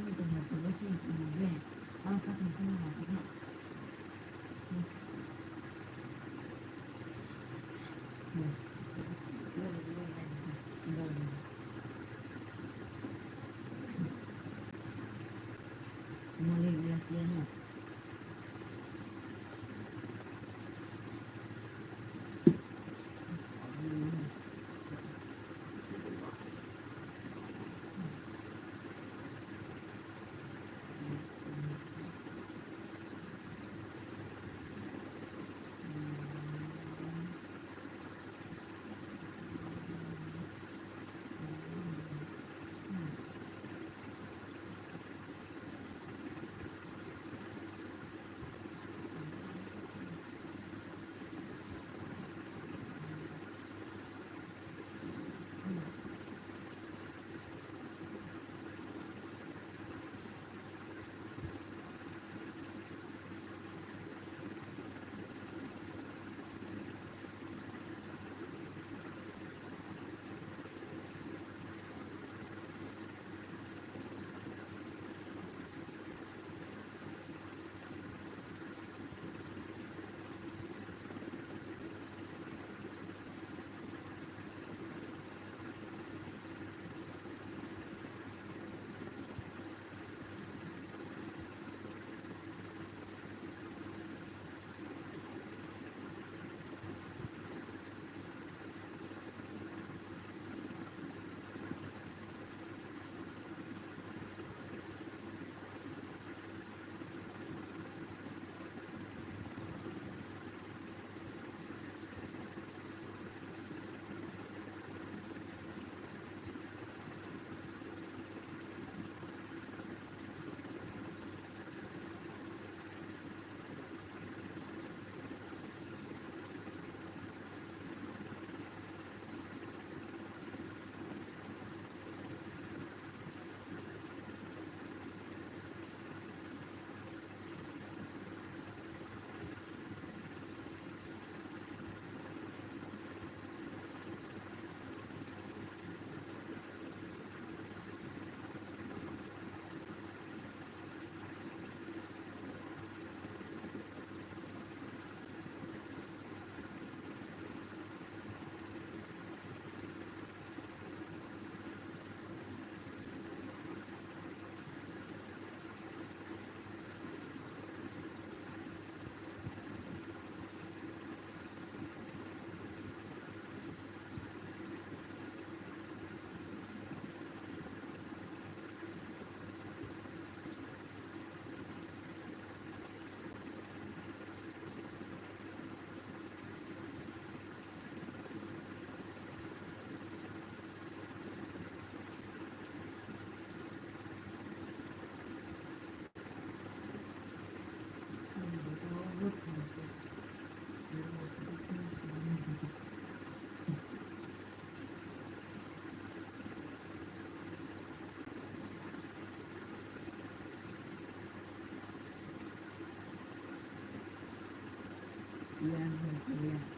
mulia.